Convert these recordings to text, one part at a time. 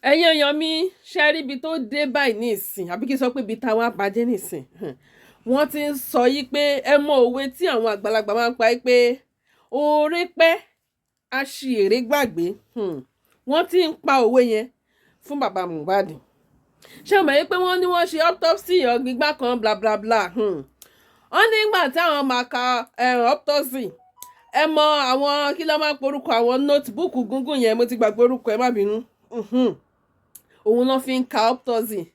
Ẹ̀yin èèyàn mi, ṣe rí ibi tó dé báyìí nísìn, àbí kí n sọ pé ibi táwọn apàdé nísìn? Wọ́n ti ń sọ yí pé, ẹ mọ òwe tí àwọn àgbàlagbà máa ń pa yí pé oore pẹ́, aṣièrè gbàgbé. Wọ́n ti ń pa òwe yẹn fún bàbá Mohbad. Ṣé o mọ̀ yí pé wọ́n ní wọ́n ṣe autopsy ọ̀gbìngbà kan, bla bla bla? Wọ́n nígbà táwọn máa ka autopsy, ẹ mọ àwọn kí ló máa ń porúkọ àwọn notebook gúngún yẹn, mo ti gbàgbé orúkọ ẹ, má bínú. Òun náà fi ń ka autopsy.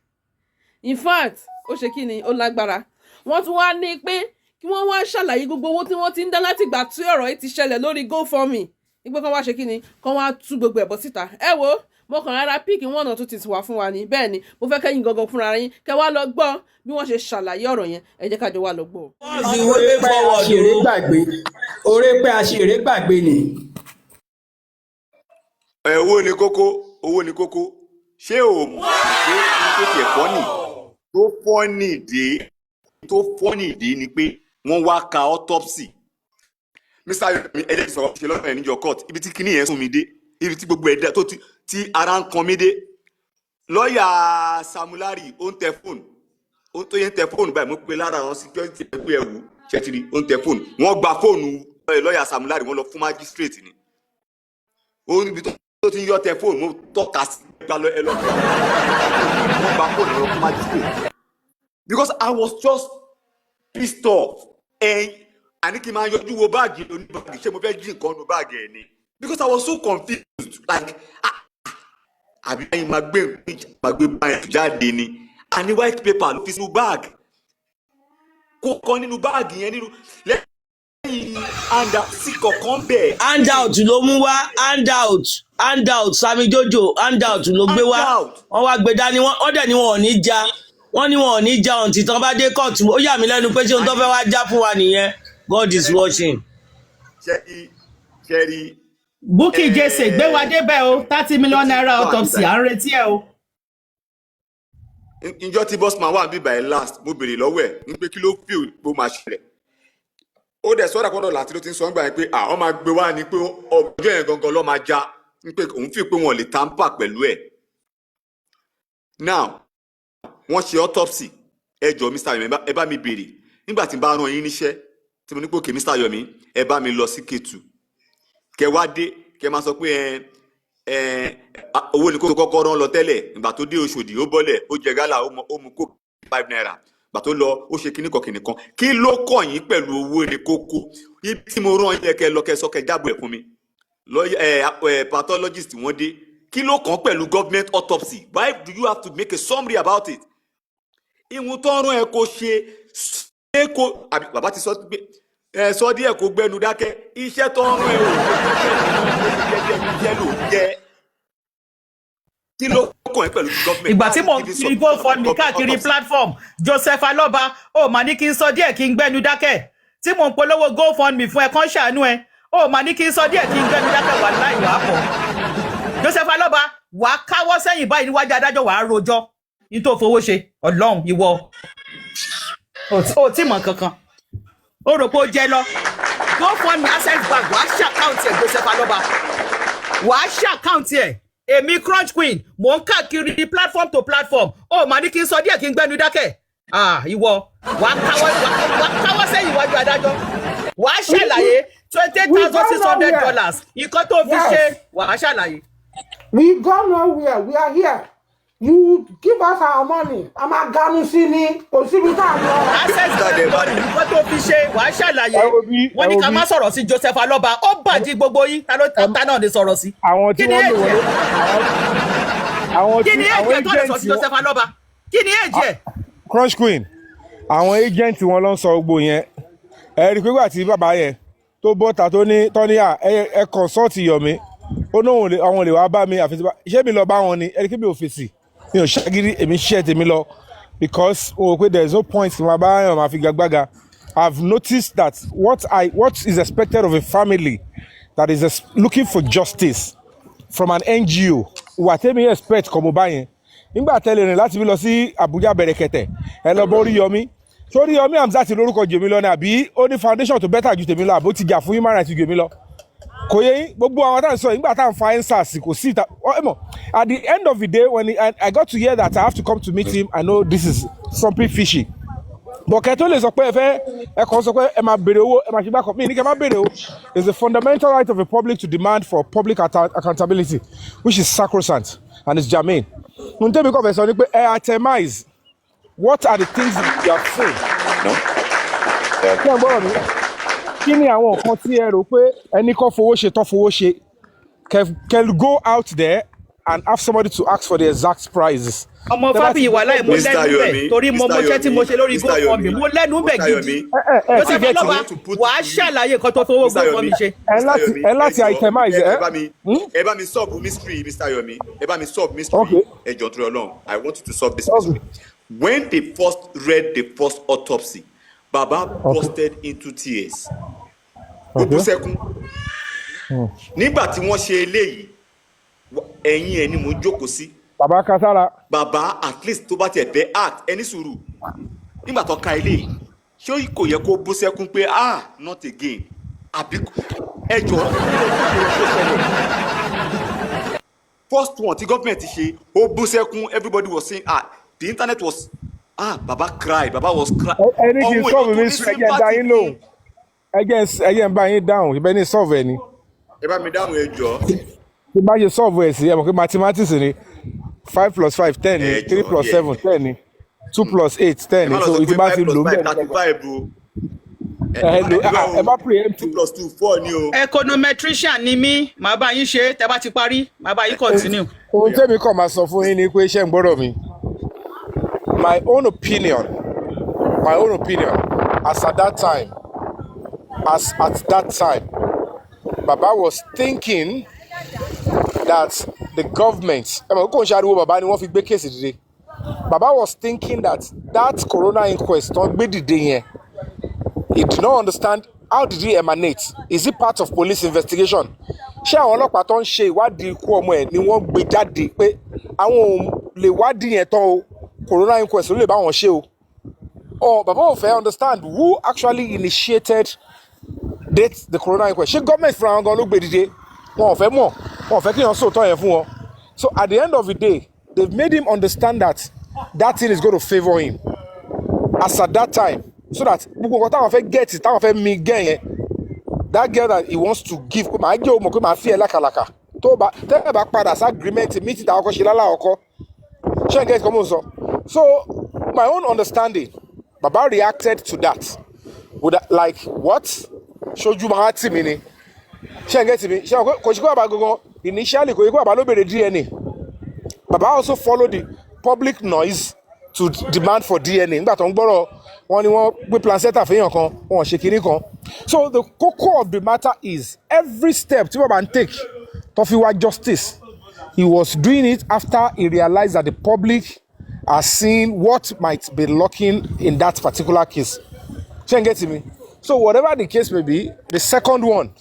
In fact, ó ṣe kí ni, ó lágbára. Wọ́n tún wá ní pé kí wọ́n wá ṣàlàyé gbogbo owó tí wọ́n ti ń dá látìgbà tí ọ̀rọ̀ yìí ti ṣẹlẹ̀ lórí GoFundMe, wípé kán wá ṣe kí ni, kán wá tú gbogbo ẹ̀ bọ́ síta. Ẹ wo, mo kàn rárá pick one or two things wá fún wa ní. Bẹ́ẹ̀ ni mo fẹ́ kẹ́yìn gangan fúnra yín kẹ́ wá lọ gbọ́ bí wọ́n ṣe ṣàlàyé ọ̀rọ̀ yẹn. Ẹ jẹ́ ká jọ wá lọ gbọ́. What's the way forward? Aṣèré gbàgbé, oore pé aṣèré gbàgbé ni. Ẹ, owó ni kókó, owó ni kókó. Ṣé o mọ̀ pé ní tó tiẹ̀ funny, tó funny dé, tó funny dé ni pé wọ́n wá ka autopsy? Mr Yomi, ẹ jẹ́ kí n sọ̀rọ̀ ṣe lọ́dọ̀ ẹ̀ níjọ court, ibi tí kinní yẹn sún mi dé, ibi tí gbogbo ẹ̀dá tó ti tí ara ń kan mí dé. Lọ́ọ̀yà Sam Larry, ó ń tẹ fóònù, ó tó yẹn ń tẹ fóònù báyìí. Mo pe lára àwọn security ẹ pé ẹ wò ṣẹtìrì, ó ń tẹ fóònù. Wọ́n gba fóònù lọ́ọ̀yà Sam Larry, wọ́n lọ fún magistrate ni. Ó níbi tó ti ń yọ tẹ fóònù, mo tọ́ka sí gba lọ, ẹ lọ, wọ́n gba fóònù lọ fún magistrate because I was just pissed off. Ẹ̀yin àní kí n máa yọjú wo báàgì oníbàgì, ṣé mo fẹ́ jí nǹkan nu báàgì ẹ̀ ni? Because I was so confused, like, ah, àbí ẹ̀yin máa gbé nǹkan, máa gbé báyìí jáde ni? Àní white paper ló fi sínú báàgì, kó kọ́ nínú báàgì yẹn, nínú lẹ́yìn handout sí kọ̀ọ̀kan bẹ́ẹ̀. Handout ló mú wá, handout, handout. Sami Jojo, handout ló gbé wá. Handout. Wọ́n wá gbé dání, wọ́n dẹ̀ ní wọn ò ní já, wọ́n ní wọn ò ní já ọ̀ǹtì tán bá dé kóòtù. Ó yà mí lẹ́nu pé ṣé ohun tó fẹ́ wá já fún wa nìyẹn. God is watching. Ṣẹ́rí ṣẹ́rí. Bukky Jesse, gbé wa débẹ̀ o. ₦30 million autopsy, à ń retí ẹ o. Njọ́ tí bossman wà níbí báyìí last, mo béèrè lọ́wọ́ ẹ̀ ní pé kí ló feel pé ó máa ṣẹlẹ̀. Ó dẹ̀ sọ́dà pọ́dọ̀ láti ló ti ń sọ nígbà yẹn pé àwọn máa gbé wá ní pé ọjọ́ yẹn gangan ló máa já, ní pé òun fi pé wọn lè tamper pẹ̀lú ẹ̀. Now wọ́n ṣe autopsy. Ẹ jọ, Mr Yomi, ẹ bá mi béèrè nígbà tí n bá rán yín níṣẹ́, tí mo ní pé okay, Mr Yomi, ẹ bá mi lọ sí Kétu, kẹ wá dé, kẹ máa sọ pé ẹ ẹ owó ni kó kọ́kọ́ rán lọ tẹ́lẹ̀. Ìgbà tó dé Òṣòdì, ó bọ́lẹ̀, ó jẹ gálà, ó mu kó ₦5. Ìgbà tó lọ, ó ṣe kíní kan kíní kan. Kí ló kàn yín pẹ̀lú owó ni kókó? Ibi tí mo rán yín, kẹ lọ, kẹ sọ, kẹ jábọ̀ ẹ̀ fún mi. Lọ́yà ẹ ẹ pathologist wọ́n dé, kí ló kàn pẹ̀lú government autopsy? Why do you have to make a summary about it? Ìwọ̀n tó ń rán ẹ kó ṣe ṣe kó, àbí bàbá ti sọ pé ẹ sọ díẹ̀ kó gbẹnu dákẹ́. Iṣẹ́ tó ń rán ẹ ò ṣe jẹ́jẹ́, jẹ́ ló jẹ́. Kí ló kàn ẹ́ pẹ̀lú government? Ìgbà tí mò ń kiri GoFundMe káàkiri platform, Joseph Aloba, ó mà ní kí n sọ díẹ̀ kí n gbẹ́nu dákẹ́. Tí mò ń polówó GoFundMe fún ẹ kán ṣàánú ẹ, ó mà ní kí n sọ díẹ̀ kí n gbẹ́nu dákẹ́. Wà láì wàá pọ̀, Joseph Aloba, wàá káwọ́ sẹ́yìn báyìí níwájú adájọ́, wàá rojọ́ ní tó fowó ṣe. Ọlọ́run, ìwọ ò tí mọ̀ kankan, ó rò pé ó jẹ́ lọ GoFundMe Access Bank. Wàá ṣe account ẹ̀, Joseph Aloba, wàá ṣe account ẹ̀. Èmi Crunch Queen, mò ń káàkiri platform to platform, ó mà ní kí n sọ díẹ̀ kí n gbẹ́nu dákẹ́. Ah, ìwọ wàá káwọ́ sẹ́yìn iwájú adájọ́, wàá ṣàlàyé $28,600 ìkan tó fi ṣe, wàá ṣàlàyé. We go nowhere. We are here. You give us our money. A máa ganu sí ni, kò síbi tá a lọ. Access Bank, nǹkan tó fi ṣe, wàá ṣàlàyé. Ẹ wo bí Wọ́n ẹ ní wo ká bí má sọ̀rọ̀ sí Joseph Alọ́ba, ó bàjí gbogbo yín. Ta ló ta náà lè sọ̀rọ̀ sí? Àwọn tí Kí ni wọ́n lò èjì wọlé ẹ̀? àwọn Kí tí ni èjì àwọn ẹ̀ tó lè sọ agent sí wọn Joseph Alọ́ba? Kí ni èjì ẹ̀? Crunch Queen, àwọn agent wọn ló ń sọ gbogbo yẹn. Ẹ rí i pé gbà tí bàbá yẹn tó bọ́ta, tó ní tọ́ní à ẹ consult Yomi, ó ní òun àwọn lè wá bá mi àfi tí ṣé mi lọ bá wọn ni. Ẹ rí i pé mi ò fèsì, mi ò ṣàgídí, èmi ṣiṣẹ́ tèmi lọ because o rò pé there is no point kí n máa bá yàn máa fi gagbága. I've noticed that what is expected of a family that is looking for justice from an NGO, ìwà tẹ́mi expect kọ́ mo bá yẹn. Nígbà tẹ́lẹ̀ rìn láti bí lọ sí Àbújá bẹ̀rẹ̀kẹ̀tẹ̀, ẹ lọ bọ́ Oríyọmí. Sóríyọmí Hamzat lórúkọ jèmi lọ ni, àbí ó ní foundation tó better ju tèmi lọ, àbó ti jà fún human rights ju tèmi lọ? Kò yẹ yín. Gbogbo àwọn tá à ń sọ yìí, nígbà tá à ń fa EndSARS, kò sí ìta ẹ mọ̀. At the end of the day, when I got to hear that I have to come to meet him, I know this is something fishy, but kẹ́ tó lè sọ pé ẹ fẹ́, ẹ kàn sọ pé ẹ máa béèrè owó, ẹ máa ṣe gbàkan mí ní kẹ́ máa béèrè o. It's a fundamental right of the public to demand for public accountability, which is sacrosanct and it's germane. N tẹ́mi kọ́ fẹ́ sọ ni pé ẹ itemize what are the things you have seen. No? Kí ẹ gbọ́dọ̀ mi, kí ni àwọn nǹkan tí ẹ rò pé ẹni kọ́ fowó ṣe tán fowó ṣe? Kẹ go out there and have somebody to ask for the exact prices. Ọmọ Tẹ́ bá ti Fábíyì, wà láì mo Mr. lẹ́nu bẹ̀ Yomi, torí mo Mr. mọṣẹ́ tí mo ṣe lórí Mr. GoFundMe. Yomi, Mo lẹ́nu bẹ̀ Mr. gidi. Yomi, ẹ ti Joseph get I Alọ́ba, want to put wàá it to you. ṣàlàyé nǹkan tó fowó Mr. GoFundMe Yomi, ṣe. Ẹ Mr. láti Yomi, ẹ láti ẹ jọ̀ọ́, itemize ẹ ẹ. bá mi Hmm? ẹ bá mi solve mystery. Mr. Yomi, ẹ bá mi solve mystery. Ẹ jọ̀ọ́, torí Ọlọ́run, I want you to solve this mystery. When they first read the first autopsy, Baba busted into tears. Ó bú sẹ́kún. Nígbà tí wọ́n ṣe eléyìí, ẹ̀yìn ẹ̀ ni mò ń jókòó sí. Bàbá Kasara. Bàbá, at least tó bá tiẹ̀ fẹ́ act, ẹni sùúrù. Nígbà tó ka eléyìí, ṣé kò yẹ kó bú sẹ́kún pé, "Ah, not again"? Àbí ẹ jọ̀ọ́, kí ló tó ṣẹlẹ̀? First one tí gọ́ọ̀mẹ̀ntì ṣe, ó bú sẹ́kún. Everybody was saying, ah, the internet was, ah, Baba cry, Baba was cry. Ẹ ní kí n Àwọn solve èèyàn tó ní mystery, ẹ jẹ́ n dá sympathy yín fún lóhùn. Ẹ jẹ́ n bá yín dáhùn ìbẹ́ ní solve ẹ ni. Ẹ bá mi dáhùn, ẹ jọ̀ọ́. Tí bá ṣe solve ẹ sí, ẹ mọ̀ pé mathematics ni. 5 plus 5, 10 ni. Ẹ Three jọ̀ọ́ plus 7, 10 ni. 2 plus 8, 10 Ẹ ni. má lọ So sọ ìtì pé bá five ti plus lò ń five bẹ̀ 35 o. Ẹ ẹ lò irọ́ ẹ o, bá preempt. 2 plus 2, 4 ni o. Econometrician ni mí, màá bá yín ṣe. Tẹ́ bá ti parí, màá bá yín continue. Ohun tẹ́mi kàn máa sọ fún yín ni pé, ṣé ń gbọ́dọ̀ mi? My own opinion, my own opinion, as at that time, Baba was thinking that the government, ẹ mọ̀ kó n ṣe ariwo bàbá ni wọ́n fi gbé case dìde. Baba was thinking that that coroner inquest tó ń gbé dìde yẹn, he did not understand how did it emanate. Is it part of police investigation? Ṣé àwọn ọlọ́pàá tó ń ṣe ìwádìí ikú ọmọ ẹ̀ ni wọ́n gbé jáde pé àwọn ò lè wádìí yẹn tán o, coroner inquest ló lè bá wọn ṣe o? Or bàbá ò fẹ́ understand who actually initiated date the coroner inquest. Ṣé gọ́ọ̀mẹ̀ntì fúnra wọn gan ló gbé dìde? Wọn ò fẹ́ mọ̀, wọn ò fẹ́ kí èèyàn sòótọ́ yẹn fún wọn. So at the end of the day, they made him understand that that thing is going to favour him as at that time, so that gbogbo nǹkan táwọn fẹ́ get, táwọn fẹ́ mi gẹ̀ yẹn, that girl that he wants to give, pé màá jẹ́ òun mọ̀ pé màá fi ẹ̀ lákàlàkà tó bá tẹ́lẹ̀ bá padà sí agreement meeting táwọn kọ́ ṣe lálá ọkọ. Ṣé n get kọ́ mò ń sọ? So my own understanding, Baba reacted to that with that, like, what, ṣojú máa tì mí ni? Ṣé n get mi? Ṣé kò ṣe kó bàbá gangan initially, kò yẹ kó bàbá ló béèrè DNA. Baba also followed the public noise to demand for DNA. Nígbà tó ń gbọ́rọ̀ wọn ni wọ́n gbé placenta fẹ́yàn kan, wọn ò ṣe kinní kan. So the kókó of the matter is, every step tí bàbá ń take tó fi wá justice, he was doing it after he realized that the public are seeing what might be lurking in that particular case. Ṣé n get mi? So whatever the case may be, the second one,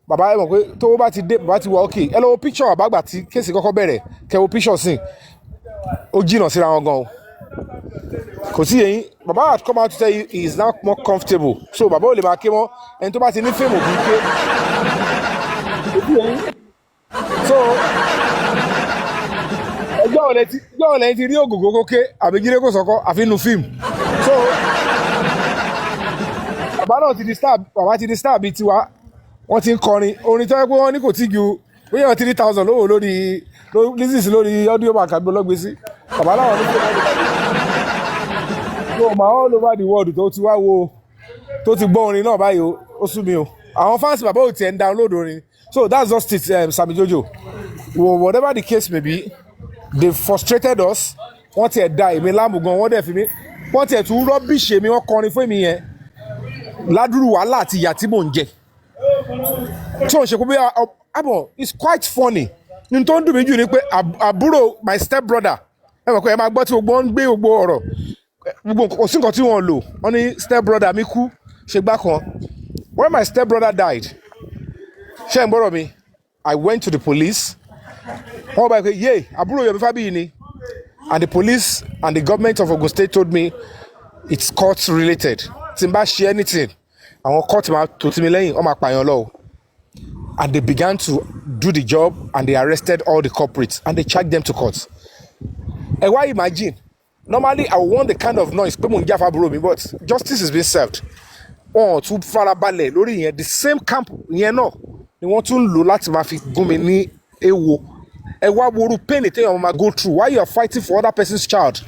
bàbá, ẹ mọ̀ pé tó bá ti dé, bàbá ti wà okay. Ẹ lọ wo picture bàbá àgbà tí case kọ́kọ́ bẹ̀rẹ̀, kẹ wo picture sí, ó jìnnà síra wọn gan o. Kò sí yẹn. Bàbá had come out to tell you he is now more comfortable, so bàbá ò lè máa ké mọ́. Ẹni tó bá ti ní fame kì í ké. Kò sí yẹn. So ẹjọ́ ọ̀lẹ́ ti rí ògògó kóké àbí jíde kò sọ́kọ́ àfi nu fíìmù. So bàbá náà ti di star, bàbá ti di star bíi tiwa. Wọ́n ti ń kọrin orin tó yẹ pé wọ́n ní kò tí ju bóyá 3,000 lówó lórí lísìsì lórí Audiomack àbí ọlọ́gbé sí. Bàbá láwọn ní kò so ma all over the world tó ti wá wo, tó ti gbọ́ orin náà báyìí o. Ó sú mi o. Àwọn fans bàbá ò tiẹ̀ ń download orin. So that's just it. Sami Jojo, well, whatever the case may be, they frustrated us. Wọ́n tiẹ̀ da èmi láàmú gan, wọ́n dẹ̀ fi mí, wọ́n tiẹ̀ tún rubbish èmi, wọ́n kọrin fún èmi yẹn ládùúrú wàhálà àti ìyà tí mò ń jẹ tí ò ń ṣe kó bí àbọ̀. It's quite funny. N tó ń dùn mí jù ni pé àbúrò, my step brother, ẹ mọ̀ pé ẹ máa gbọ́ tí gbogbo wọn ń gbé gbogbo ọ̀rọ̀, gbogbo kò sí nǹkan tí wọ́n lò. Wọ́n ní step brother mi kú ṣe gbá kan. When my step brother died, ṣé ń gbọ́dọ̀ mi, I went to the police. Wọ́n bá yẹ pé yé àbúrò Yomi Fabiyi ni, and the police and the government of Ogun State told me it's court related. Tí n bá ṣe anything, àwọn court máa tó tì mí lẹ́yìn, wọ́n máa pààyàn lọ o. And they began to do the job and they arrested all the culprits and they charged them to court. Ẹ wá imagine, normally I want the kind of noise pé mò ń jà fábúrò mi, but justice is being served. Wọn ò tún farabalẹ̀ lórí ìyẹn. The same camp yẹn náà ni wọ́n tún ń lò láti máa fi gún mi ní ewo. Ẹ wá woru pain téèyàn máa go through while you are fighting for other person's child.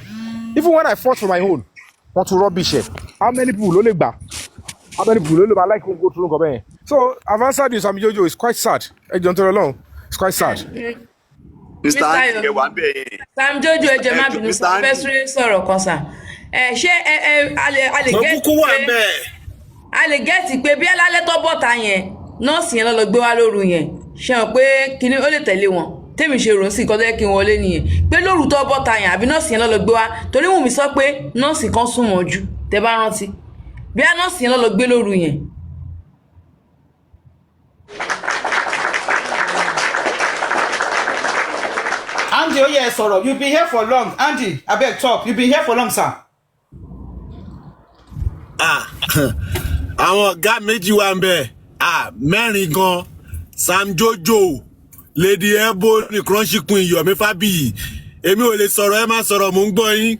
Even when I fought for my own, wọ́n tún rubbish ẹ̀. How many people ló lè gbà? How many people ló lè máa like go through nǹkan bẹ́ẹ̀? So I've answered you, Sami Jojo. It's quite sad. Ẹ jọ̀ọ́, nítorí Ọlọ́run, it's quite sad. Mr. Mr. Andy, ẹ Yomi. wà ń bẹ̀ yẹn. Sam Jojo, ẹ jọ̀ọ́, má Ẹ jọ bínú Mr. sá, fẹ́ Andy. súré sọ̀rọ̀ kan sà. Ẹ ṣé ẹ a lè Mo gẹ́ẹ̀tì kúkú wà pé bẹ́ẹ̀. a lè gẹ́ẹ̀tì pé bí alálẹ́ tó bọ̀ta yẹn, nọ́ọ̀sì yẹn lọ́lọ́ gbé wá lóru yẹn, ṣe hàn pé kíní ó lè tẹ̀lé wọn. Tèmi ṣe rò ó sì kọ́ tó yẹ kí n wọlé nìyẹn pé lóru tó bọ̀ta yẹn, àbí nọ́ọ̀sì yẹn lọ́lọ́ gbé wá, torí Wùnmí sọ pé nọ́ọ̀sì kan súnmọ́ jù, tẹ bá rántí, bí a nọ́ọ̀sì yẹn lọ́lọ́ gbé lóru yẹn. Andy, ó yẹ ẹ sọ̀rọ̀. You been here for long. Andy, abeg talk. You been here for long, sir. Ah, àwọn ọ̀gá méjì wà ń bẹ̀. Ah, mẹ́rin gan. Sam Jojo, Lady Ebony, Crunchy Queen, Yomi Fabiyi. Èmi ò lè sọ̀rọ̀, ẹ má sọ̀rọ̀, mò ń gbọ́ yín.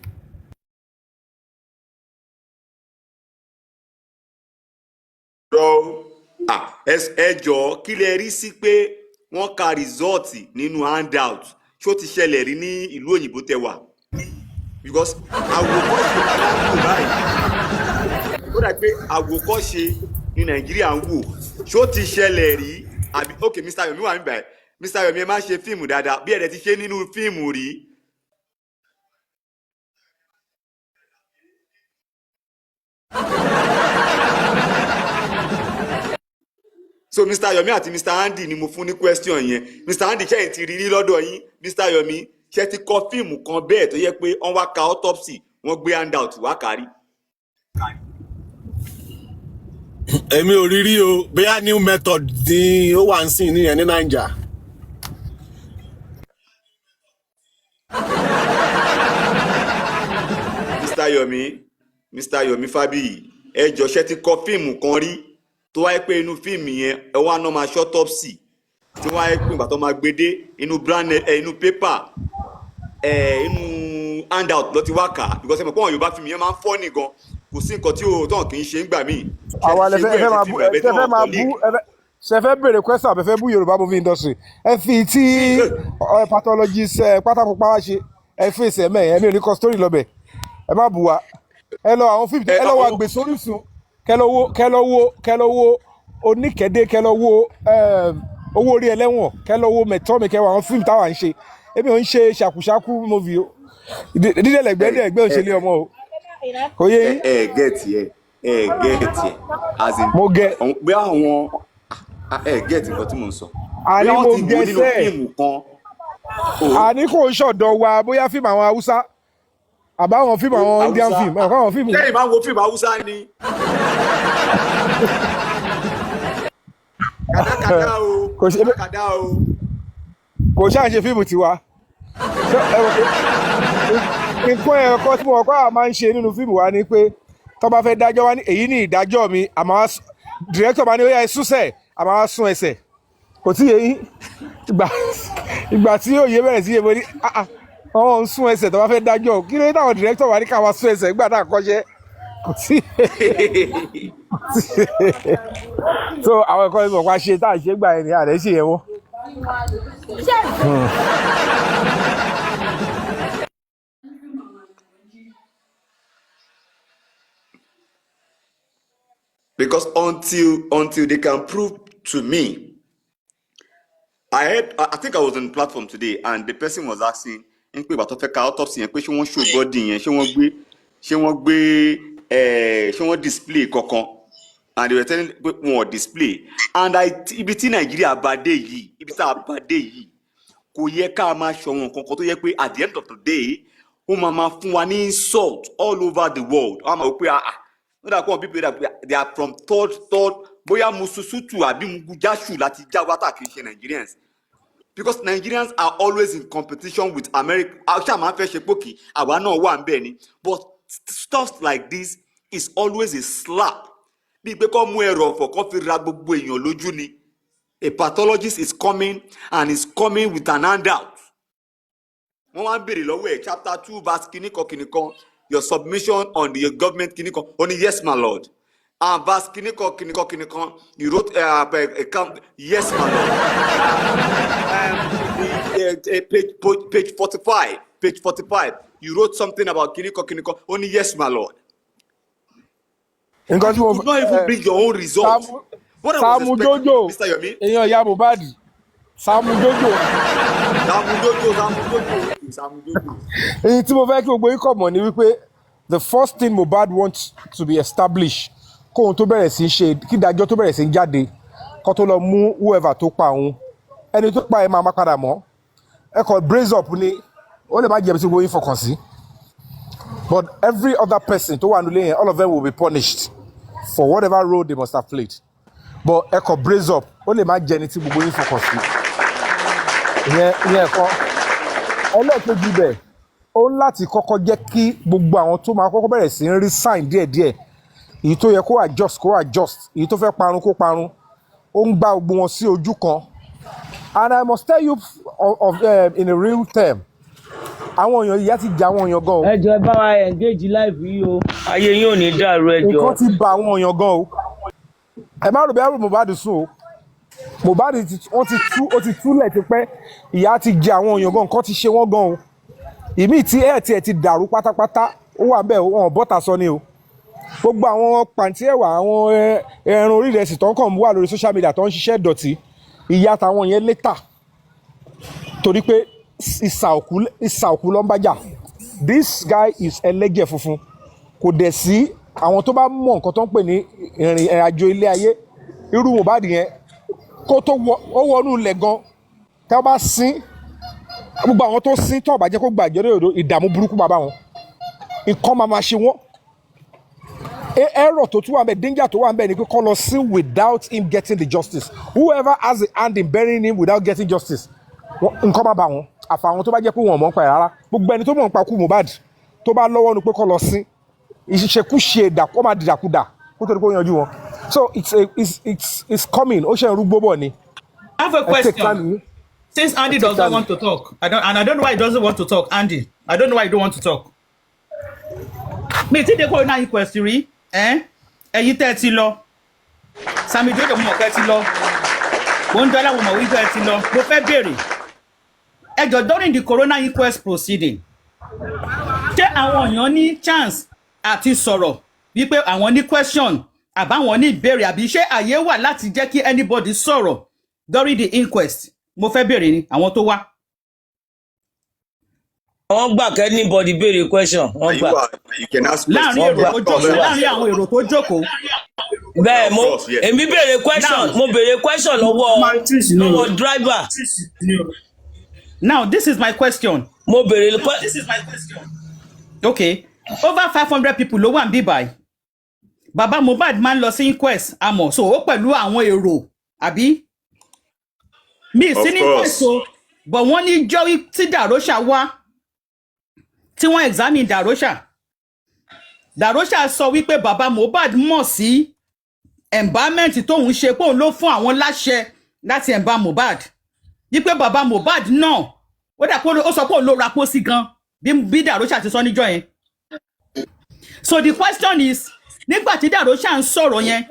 Rọ ah, ẹ jọ̀ọ́, kí lẹ rí sí pé wọ́n ka result nínú handout? Ṣó ti ṣẹlẹ̀ rí ní ìlú òyìnbó tẹ wà? Because àwòkọ́ṣe làwọn ń wò báyìí. Ó dà pé àwòkọ́ṣe ní Nàìjíríà ń wò. Ṣó ti ṣẹlẹ̀ rí àbí? Ok, Mr. Yomi wà níbàyìí. Mr. Yomi, ẹ má ṣe fíìmù dáadáa bí ẹ̀rẹ̀ ti ṣe nínú fíìmù rí. So Mr. Yomi àti Mr. Andy ni mo fún ní question yẹn. Mr. Andy, ṣe ti rí rí lọ́dọ̀ yín? Mr. Yomi, ṣe ti kọ fíìmù kan bẹ́ẹ̀ tó yẹ pé wọ́n wá ka autopsy, wọ́n gbé handout wá kárí? Èmi ò rí rí o. Bóyá new method ni ó wà ń sìn nìyẹn ní Naija. Mr. Yomi, Mr. Yomi Fabiyi, ẹ jọ, ṣe ti kọ fíìmù kan rí tó wáyé pé inú fíìmù yẹn ẹ wá náà máa ṣe autopsy, tí wáyé pé ìgbà tó máa gbé dé inú brand ẹ, inú paper ẹ, inú handout ló ti wá kà á? Because ẹ mọ̀ pé àwọn Yorùbá fíìmù yẹn máa ń fọ́ nìgan, kò sí nǹkan tí o tán kì í ṣe ń gbà míì. Ṣe Àwa ti lẹ ṣe fẹ́ ẹ irú fẹ́ ẹ̀ máa ní bú fíìmù ẹ àbẹ tí fẹ́ wọn máa bú colleague? ẹ fẹ́ ṣe fẹ́ béèrè question àbẹ fẹ́ bú Yorùbá movie industry? Ẹ fi tí pathologist ẹ pátákó pa wá ṣe, ẹ fèsì ẹ mẹ́yìn. Ẹ̀mí ò ní kọ story lọ́bẹ̀, ẹ má bù wá. Ẹ lọ àwọn fíìmù, ẹ ẹ lọ wo àwọn àgbèsórísun, kẹ lọ wo oníkẹ́dẹ́, kẹ lọ wo owó orí ẹlẹ́wọ̀n, kẹ lọ wo mẹ̀tọ́mi, kẹ wo àwọn fíìmù táwa ń ṣe. Èmi ò ń ṣe ṣàkúṣàkú movie o. Dídẹ̀lẹ̀gbẹ́ ẹ dẹ̀gbẹ́ ẹ òṣèlú ọmọ o, kò yé ẹ yín. Ẹ get ẹ, ẹ get ẹ, as in Mo gẹ bí àwọn ẹ get nǹkan tí mò ń sọ, àní bóyá mo wọ́n ti wò gẹ nínú sẹ́ẹ̀. fíìmù kan o. Àní kò ń ṣọ̀dọ̀ wa, bóyá fíìmù àwọn Haúsá àbáwọn fíìmù O àwọn Indian Haúsá film, ẹ̀kọ́ àwọn fíìmù. Lẹ́yìn máa ń wo fíìmù Haúsá ni kàdákàdá o. Kò ṣe Kàdákàdá o. Kò ṣáà ń ṣe fíìmù tiwa. Ṣé ẹ rò pé nǹkan ẹ̀kọ́ tí mo kọ́ àwọn máa ń ṣe nínú fíìmù wa ni pé tó bá fẹ́ dájọ́ wa ní èyí ní ìdájọ́ mi, àmọ́ wá director máa ní ó yá, ẹ súnṣẹ̀, àmọ́ wá sún ẹsẹ̀. Kò tí yé yín. Ìgbà tí òye bẹ̀rẹ̀ sí yé mo ní, "Ah, ah, wọ́n ń sún ẹsẹ̀ tó bá fẹ́ dájọ́. Kí ló dé táwọn director wa ní ká wá sún ẹsẹ̀ nígbà tá à kọ́ṣẹ́?" Kò tí. So àwọn ẹ̀kọ́ ìmọ̀ pa ṣe tá à ṣe gbà yẹn ni àdé ṣe yẹn wọ́n. Because until they can prove to me, I heard, I think I was on the platform today and the person was asking ń pé ìgbà tó fẹ́ ka autopsy yẹn, pé ṣé wọ́n show body yẹn, ṣé wọ́n gbé ẹ̀, ṣé wọ́n display kankan, and they were telling pé wọn ò display. And I, ibi tí Nàìjíríà bá dé yìí, ibi tá a bá dé yìí, kò yẹ ká máa ṣọ̀wọ́n kankan tó yẹ pé at the end of the day ó máa máa fún wa ní insult all over the world. Wọ́n á máa wò pé, ah ah, no da kọ́ people that they are from third, bóyá Mususutu àbí Mugujashu láti já wá tà, kì í ṣe Nigerians, because Nigerians are always in competition with America. Ṣáà máa ń fẹ́ ṣe pókì, àwa náà wà ń bẹ̀ ni. But stuff like this is always a slap, bíi pé kọ́ mú ẹrọ ọ̀fọ̀ kọ́ fi ra gbogbo èèyàn lójú ni. A pathologist is coming and is coming with an handout. Wọ́n wá ń béèrè lọ́wọ́ ẹ̀, chapter 2 verse kìnnìkan kìnnìkan, your submission on the government kìnnìkan. Ó ní, "Yes, my lord." And verse kìnnìkan kìnnìkan kìnnìkan, you wrote yes, my lord. Page 45, page 45, you wrote something about kìnnìkan kìnnìkan. Ó ní, "Yes, my lord." Nǹkan And tí you mo could not even bring your own result. Sàámú What I was Sàámú expecting, Jójó, Mr. Yomi. èèyàn ìyá Mohbad, Sàámú Jójó. Sàámú Jójó, Sàámú Jójó, Sàámú Jójó. Èyí tí mo fẹ́ kí gbogbo yín kọ̀ mọ̀ ni wípé the first thing Mohbad wants to be established, kóhun tó bẹ̀rẹ̀ sí í ṣe, kí ìdájọ́ tó bẹ̀rẹ̀ sí í jáde, kó tó lọ mú whoever tó pa òun, ẹni tó pa ẹ̀ máa má padà mọ́. Ẹ kàn brace up ni, ó lè má jẹ̀bi tí gbogbo yín fọkàn sí, but every other person tó wà nílé yẹn, all of them will be punished for whatever role they must have played. But ẹ kàn brace up, ó lè má jẹ́ ẹni tí gbogbo yín fọkàn sí. Ìyẹn ẹ̀kọ́ ẹlẹ́ẹ̀kejì bẹ̀, ó ń láti kọ́kọ́ jẹ́ kí gbogbo àwọn tó máa kọ́kọ́ bẹ̀rẹ̀ sí ń rí sign díẹ̀díẹ̀, èyí tó yẹ kó adjust, kó adjust, èyí tó fẹ́ parun, kó parun. Ó ń gbá gbogbo wọn sí ojú kan. And I must tell you of in a real term, àwọn èèyàn, ìyà ti jẹ àwọn èèyàn gan o. Ẹ jọ, ẹ bá wa engage live yìí o, ayé yín ò ní dàrú, ẹ jọ. Nǹkan ti ba àwọn èèyàn gan o. Ẹ má rò bí àrùn Mohbad sùn o. Mohbad ti, wọ́n ti tú, ó ti túlẹ̀ tipẹ́. Ìyà ti jẹ àwọn èèyàn gan, nǹkan ti ṣe wọ́n gan o. Ìmíì tí ẹ̀ tiẹ̀ ti dàrú pátápátá, ó wà bẹ́ẹ̀, wọn ò bọ́ta sọ ni o. Gbogbo àwọn pàǹtí ẹ̀wà, àwọn ẹran orí ìrẹsì tó ń kàn wà lórí social media tó ń ṣiṣẹ́ dọ̀tí, ìyà tàwọn yẹn létà, torí pé ìsà òkú, ìsà òkú ló ń bá jà. This guy is ẹlẹ́jẹ̀ funfun. Kò dẹ̀ sí àwọn tó bá mọ nǹkan tó ń pè ní ìrìn àjò ilé ayé, irú Mohbad yẹn, kó tó wọ, ó wọnú ilẹ̀ gan, tí wọ́n bá sín, gbogbo àwọn tó sín tó bá jẹ́ kó gbàjọ́ lóòdò, ìdààmú burúkú bàbá wọn, nǹkan máa ma ṣe wọ́n. Error tó tún wà ńbẹ̀, danger tó wà ńbẹ̀ ni pé kó lọ sí without him getting the justice. Whoever has a hand in burying him without getting justice, nǹkan máa bá wọn. Àfàwọn tó bá jẹ́ pé wọn ò mọ̀ nípa ẹ̀ rárá. Gbogbo ẹni tó mọ̀ nípa kú Mohbad tó bá lọ́wọ́ nu pé kó lọ sí ìṣekúṣe, ìdàkọ́ máa dìdàkudà kó tó di pé ó yanjú wọn. So it's a it's it's it's coming, ó ṣe ń rúgbó bọ̀ ni. I have a Ẹ take question. time yìí. Since Andy Ẹ take does not time. want to talk, I don't, and I don't know why he doesn't want to talk. Andy, I don't know why you don't want to talk. Mi ti dé coroner inquest rí, ẹ́ ẹ̀yin tẹ́ ẹ ti lọ. Sami Jojo, mo mọ̀ pé ẹ ti lọ. Mo ń dọ́là, mo mọ̀ wípé ẹ ti lọ. Mo fẹ́ béèrè. Ẹ jọ̀ọ́, during the coroner inquest proceeding, ṣé àwọn èèyàn ní chance àti sọ̀rọ̀ wípé àwọn ní question àbáwọn ní ìbéèrè, àbí ṣé àyè wà láti jẹ́ kí anybody sọ̀rọ̀ during the inquest? Mo fẹ́ béèrè ni, àwọn tó wá. Wọ́n gbà kẹ́ anybody béèrè question, wọ́n You gbà. are, you can ask Láàrin questions. èrò Wọ́n tó gbà. jókòó, láàrin àwọn èrò tó jókòó. Bẹ́ẹ̀ mo Of course, yes. èmi béèrè question. Now Mo béèrè question lọ́wọ́ Matrix ni o. lọ́wọ́ driver. Now this is my question. Mo béèrè This is my question. Okay, over 500 people ló wà ń bí báyìí. Bàbá Mohbad máa ń lọ sí inquest, àmọ́ so ó pẹ̀lú àwọn èrò, àbí mi sí Of ní inquest course. o, but wọ́n ní jọ́ tí Darosha wá, tí wọ́n examine Darosha, Darosha sọ wípé bàbá Mohbad mọ̀ sí embalmment tóun ṣe, pé òun ló fún àwọn láṣẹ láti embalm Mohbad, wípé bàbá Mohbad náà, ó dà pé ó sọ pé òun ló ra pósí gan, bí Darosha ti sọ níjọ́ yẹn. So the question is, nígbà tí Darosha ń sọ̀rọ̀ yẹn,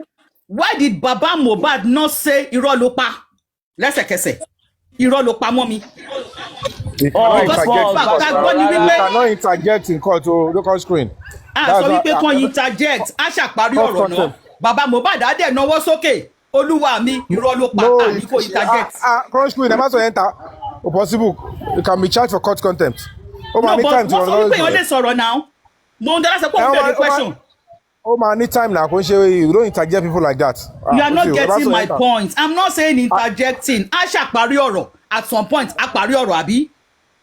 why did baba Mohbad not say irọ́ ló pa lẹ́sẹ̀kẹsẹ̀, irọ́ ló pa mọ́ mi? You cannot Because interject in fact court. tá a gbọ́ ni You wípé cannot interject in court o, local screen. A That's sọ wípé why- kàn interject, a ṣàparí Court ọ̀rọ̀ náà. contempt. Baba Mohbad á dẹ̀ nawọ́ sókè, olúwa mi, irọ́ ló pa. No, Àní kò interject. Ah, ah, crunch queen, ẹ má sọ yẹn ta. O possible. You can be charged for court contempt. Ó máa No, ní but time tí wọ́n sọ wọ́n wípé èèyàn lè sọ̀rọ̀ náà. Mo ń dára sọ pé òun Ẹ, béèrè question. Ó máa ní time náà, kò ń ṣe you don't interject people like that. Ah, You are not ó ti o, ẹ má getting sọ my yẹn ta. point. I'm not saying interjecting. A ṣàparí ọ̀rọ̀ at some point, a parí ọ̀rọ̀, àbí?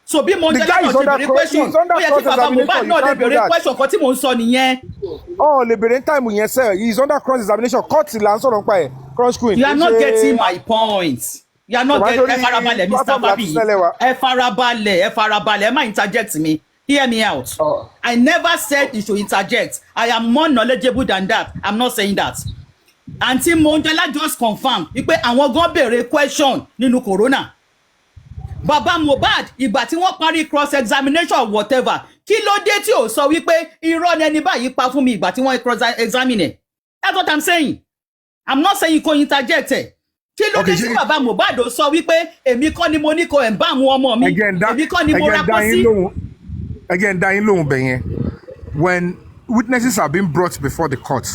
So bí mo ń The jẹ́ guy náà is ṣe under béèrè question, he's under ó yẹ kí baba cross-examination. Mohbad You náà lè can't do béèrè that. question. Kan tí mò ń sọ nìyẹn. Ọ̀ lè béèrè time yẹn sẹ́, he is under cross examination. Court là ń sọ̀rọ̀ nípa ẹ̀. Crunch queen. You are Kì í not ṣe- getting my point. You are not Kò bá getting. torí Ẹ farabalẹ̀, Mr. platform láti Fabi. sẹ́lẹ̀ wa. Ẹ farabalẹ̀, ẹ farabalẹ̀, ẹ má interject me. Hear me out. Oh. I never said you should interject. I am more knowledgeable than that. I'm not saying that. Àǹtí Monjola just confirm wípé àwọn gan béèrè question nínú coroner. Bàbá Mohbad, ìgbà tí wọ́n parí cross examination, whatever, kí ló dé tí ò sọ wípé irọ́ ni ẹni báyìí pa fún mi ìgbà tí wọ́n cross examine ẹ̀? That's what I'm saying. I'm not saying kò interject ẹ̀. Kí ló Okay, dé tí ṣé bàbá Mohbad ò sọ wípé èmi kọ́ ni mo ní kó ẹ̀ ń bá àwọn ọmọ mi, ẹ jẹ́ ń dá èmi kọ́ ni ẹ mo jẹ́ ra ń dá yín pósí? lóhùn, ẹ jẹ́ ń dá yín lóhùn bẹ̀yẹn. When witnesses are being brought before the court,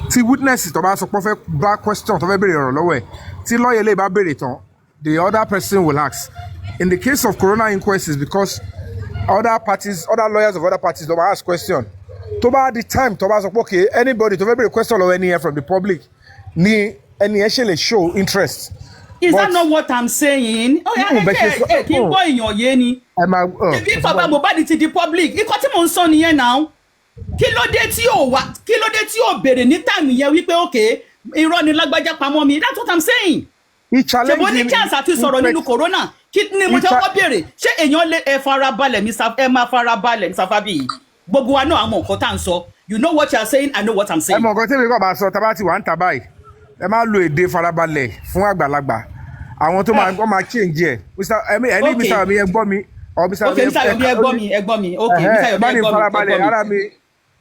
tí witnesses tó bá sọ pé ó fẹ́ bá question, tó fẹ́ béèrè ọ̀rọ̀ lọ́wọ́ ẹ̀, tí lawyer lè bá béèrè tán, the other person will ask. In the case of coroner inquest, is because other parties, other lawyers of other parties ló máa ask question. Tó bá di time tó bá sọ pé okay, anybody tó fẹ́ béèrè question lọ́wọ́ ẹni yẹn from the public, ni ẹni yẹn ṣe lè show interest. Is that But not what I'm saying? Ó yá, Mm, bẹ́ẹ̀ ṣe ẹ sọ ẹ kí n gbọ́ èèyàn yé ni. Ẹ máa Ṣebí bàbá Mohbad ti di public. Ikọ́ tí mò ń sọ nìyẹn náà. Kí ló dé tí ò wá, kí ló dé tí ò béèrè ní time yẹn wípé okay, irọ́ ni lágbájá pamọ́ mi? That's what I'm saying. He Ṣèbó ní challenge him chance àti sọ̀rọ̀ nínú coroner. Kí ni mo he ṣe cha kọ́ béèrè? Ṣé èèyàn lè ẹ farabalẹ̀, Mr. Ẹ máa farabalẹ̀, Mr. Fabiyi. Gbogbo wa náà àmọ̀ nǹkan tá à ń sọ. You know what you are saying, I know what I'm Ẹ saying. mọ nǹkan tí èmi kàn máa sọ, tá a bá ti wà ń ta báyìí, ẹ má lo èdè farabalẹ̀ fún àgbàlagbà. Àwọn tó máa wọ́n máa change ẹ̀, Mr. ẹmi ẹni. Mr. Yomi, ẹ gbọ́ mi or Mr. Okay, Yomi. Mr. Yomi, ẹ gbọ́ mi, ẹ gbọ́ mi. Okay, Mr. Yomi, bá ẹ ní gbọ́ mi, ẹ farabalẹ̀ gbọ́ mi. ara mi.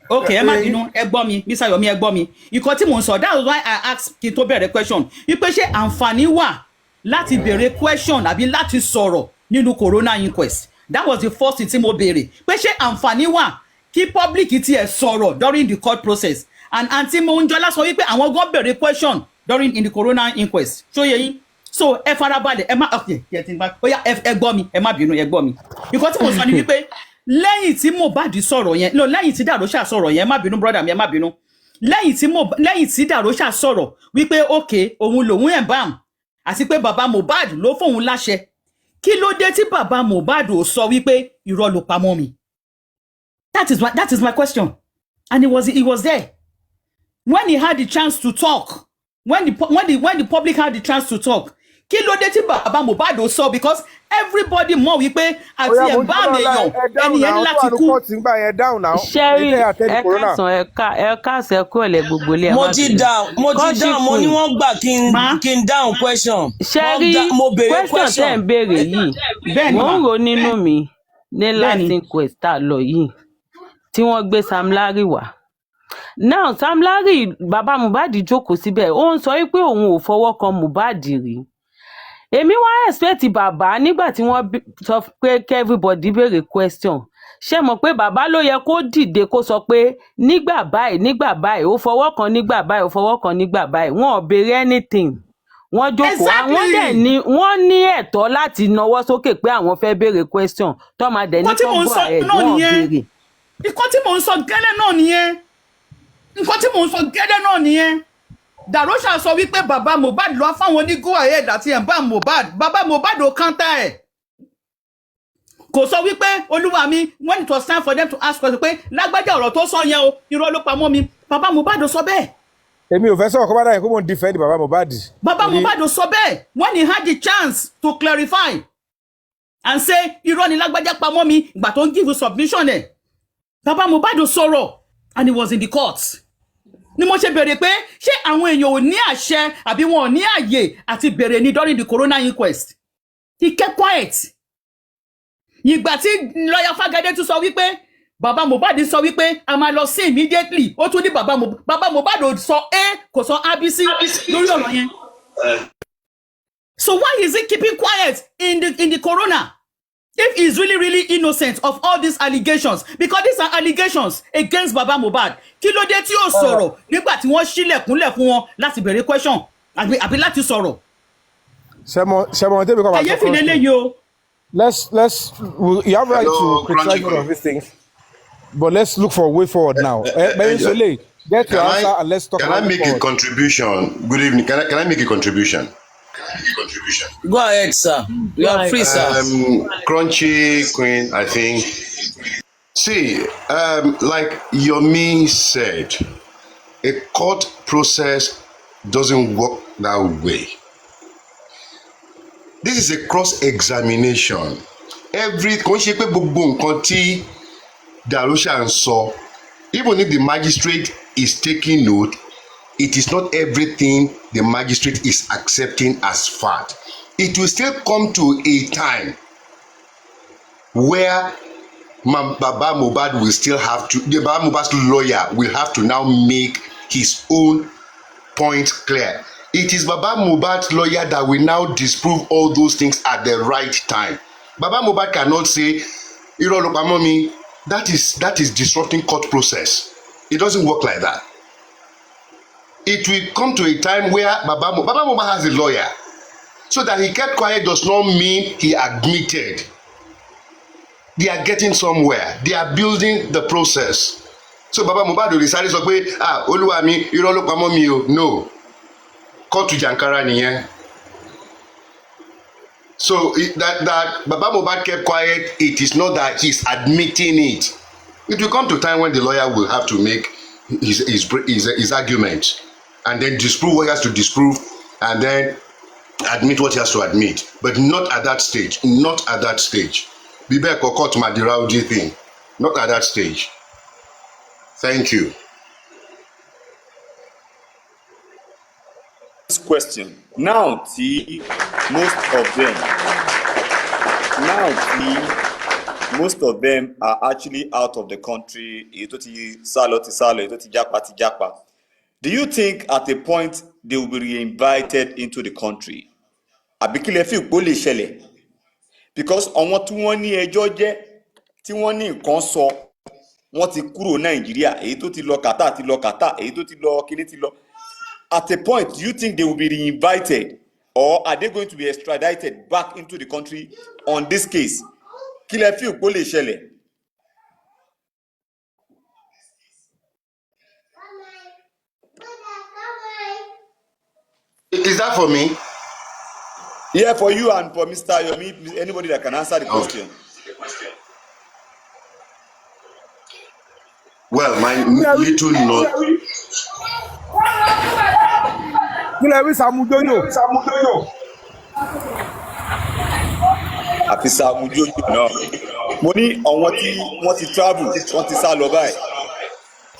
Ok, ẹ má ẹ bínú, ẹ gbọ́ mi, Mr. Yomi, ẹ gbọ́ mi. Ìkọ́ tí mò ń sọ, that was why I asked kí n tó bẹ̀rẹ̀ question wípé ṣé àǹfààní wà láti béèrè question àbí láti sọ̀rọ̀ nínú coroner inquest. That was the first thing tí mo béèrè, pé ṣé àǹfààní wà kí public tiẹ̀ sọ̀rọ̀ during the court process? And Àǹtí Monjola sọ wípé àwọn gan béèrè question during in the coroner inquest. Ṣó yé yín? So ẹ farabalẹ̀, ẹ má, ok, ẹ ti ń bá ó yá, ẹ gbọ́ mi, ẹ má bínú, ẹ gbọ́ mi. Ìkọ́ tí mo sọ ni wípé lẹ́yìn tí Mohbad sọ̀rọ̀ yẹn, no, lẹ́yìn tí Dàróṣà sọ̀rọ̀ yẹn, ẹ má bínú, brother mi, ẹ má bínú, lẹ́yìn tí Dàróṣà sọ̀rọ̀ wípé ok, òun lòun ẹ̀ bam, àti pé bàbá Mohbad ló fóun láṣẹ, kí ló dé tí bàbá Mohbad ò sọ wípé irọ́ ló pamọ́ mi? That is my question. And he was there when he had the chance to talk, when the public had the chance to talk. Kí ló dé tí bàbá Mohbad ò sọ? Because everybody mọ̀ wípé àti Oya, ẹ̀ mo ń bá gbọ́ àmì ọ̀la èèyàn ẹ dáhùn ẹni yẹn ní náà, tó láti wà ní kú. kóòtù ńgbà yẹn, dáhùn náà. Ṣẹ́rí Èyí tẹ́ àtẹ́ni ẹ coroner. káàsán, ẹ káàsán, ẹ kúrò lẹ gbogbo ilé, ẹ Mo má ti bínú. dáhùn, mo ti Kọ́ṣì dáhùn, mo ní queen. wọ́n gbà kí n Má kí n dáhùn question. Wọ́n Ṣẹ́rí dá, mo béèrè question tẹ́ question. ń béèrè yìí, Bẹ́ẹ̀ ni mò mà. ń rò ó nínú mi ní last Bẹ́ẹ̀ ni. inquest tá a lọ yìí tí wọ́n gbé Sam Larry wá. Now Sam Larry, bàbá Mohbad jókòó síbẹ̀, ó ń sọ wípé òun ò fọwọ́ kan Mohbad rí. Èmi wá expect bàbá nígbà tí wọ́n sọ pé kí everybody béèrè question, ṣé mọ̀ pé bàbá ló yẹ kó dìde kó sọ pé nígbà báyìí, nígbà báyìí, ó fọwọ́ kan nígbà báyìí, ó fọwọ́ kan nígbà báyìí. Wọn ò béèrè anything, wọ́n jókòó. Àwọn dẹ̀ ní wọ́n ní ẹ̀tọ́ láti nawọ́ sókè pé àwọn fẹ́ béèrè question tó máa dẹ̀ ní Nǹkan tí kó mò ń go sọ ahead. náà Wọn ò nìyẹn. béèrè. Nǹkan tí mò ń sọ gẹ́lẹ́ náà nìyẹn. Nǹkan tí mò ń sọ gẹ́lẹ́ náà nìyẹn. Dàróṣà sọ wípé bàbá Mohbad lọ fáwọn ní go ahead àti ẹ̀ ń bá Mohbad. Bàbá Mohbad ò counter ẹ̀, kò sọ wípé olúwa mi. When it was time for them to ask question pé lágbájá, ọ̀rọ̀ tó sọ yẹn o, irọ́ ló pamọ́ mi, bàbá Mohbad ò sọ bẹ́ẹ̀. Èmi ò fẹ́ sọ̀rọ̀ kó bá dáyẹn kó mò ń defend bàbá Mohbad. Bàbá Torí Mohbad ò sọ bẹ́ẹ̀. When he had the chance to clarify and say irọ́ ni lágbájá pamọ́ mi, ìgbà tó ń give submission ẹ̀, bàbá Mohbad ò sọ̀rọ̀, and he was in the court. Ni mo ṣe béèrè pé ṣé àwọn èèyàn ò ní àṣẹ àbí wọn ò ní àyè àti béèrè ní during the coroner inquest? He kept quiet. Ìgbà tí lọ́yà Fágẹ́dẹ́ tún sọ wípé bàbá Mohbad sọ wípé a máa lọ sí immediately, ó tún ní bàbá Mohbad ò sọ A, kò sọ ABC lórí ọ̀rọ̀ yẹn. So why is he keeping quiet in the coroner if he is really really innocent of all these allegations? Because these are allegations against baba Mohbad. Kí ló dé tí ó sọ̀rọ̀ nígbà tí wọ́n ṣílẹ̀kùnlẹ̀ fún wọn láti béèrè question àbí láti sọ̀rọ̀? Ṣẹmọ tẹ́bi kọ́ máa sọ. Kàyéfì lélẹ́yìí o. You have right Hello, to criticize Crunchy all of Queen. these things, but let's look for a way forward now. Bẹ́ẹ̀ Sole, get your Can answer I and let's talk can I about way make a forward. contribution? Good evening. Can I make a contribution? Go ahead, sir. You are free, sir. Crunchy Queen, I think. See, like Yomi said, a court process doesn't work that way. This is a cross-examination. Every kò ń ṣe pé gbogbo nǹkan tí Darusha ń sọ, even if the magistrate is taking note, It is not everything the magistrate is accepting as fact. It will still come to a time where Baba Mohbad will still have to, the Baba Mohbad's lawyer will have to now make his own point clear. It is Baba Mohbad's lawyer that will now disprove all those things at the right time. Baba Mohbad cannot say, "Irọ́ ló pa mọ́ mi." That is disrupting court process. It doesn't work like that. It will come to a time where Baba Mohbad has a lawyer. So that he kept quiet does not mean he admitted. They are getting somewhere. They are building the process. So Baba Mohbad ò lè sáré sọ pé, "Ah, olúwa mi, irọ́ ló pa mọ́ mi o." No. Kóòtù jàǹkárá nìyẹn. So that Baba Mohbad kept quiet, it is not that he's admitting it. It will come to time when the lawyer will have to make his argument and then disprove what he has to disprove and then admit what he has to admit. But not at that stage. Not at that stage. Bí bẹ́ẹ̀ kọ́, court máa di rowdy thing. Not at that stage. Thank you. This question now tí most of them now tí most of them are actually out of the country, èyí tó ti sá lọ ti sá lọ, èyí tó ti jápa ti jápa, do you think at a point they will be re-invited into the country, àbí kí lẹ fi pó lè ṣẹlẹ̀? Because àwọn tí wọ́n ní ẹjọ́ jẹ́, tí wọ́n ní nǹkan sọ, wọ́n ti kúrò Nàìjíríà. Èyí tó ti lọ Qatar ti lọ Qatar, èyí tó ti lọ kíní ti lọ. At a point, do you think they will be re-invited or are they going to be extradited back into the country on this case? Kí lẹ fi pó lè ṣẹlẹ̀? Is that for me? Yeah, for you and for Mr. Yomi, anybody that can answer the Okay. question. Well, my little note. Kí lẹ wí, Sàmújójò? Àfi Sàmójójò náà. Mo ní àwọn tí wọ́n ti travel, wọ́n ti sá lọ báyìí,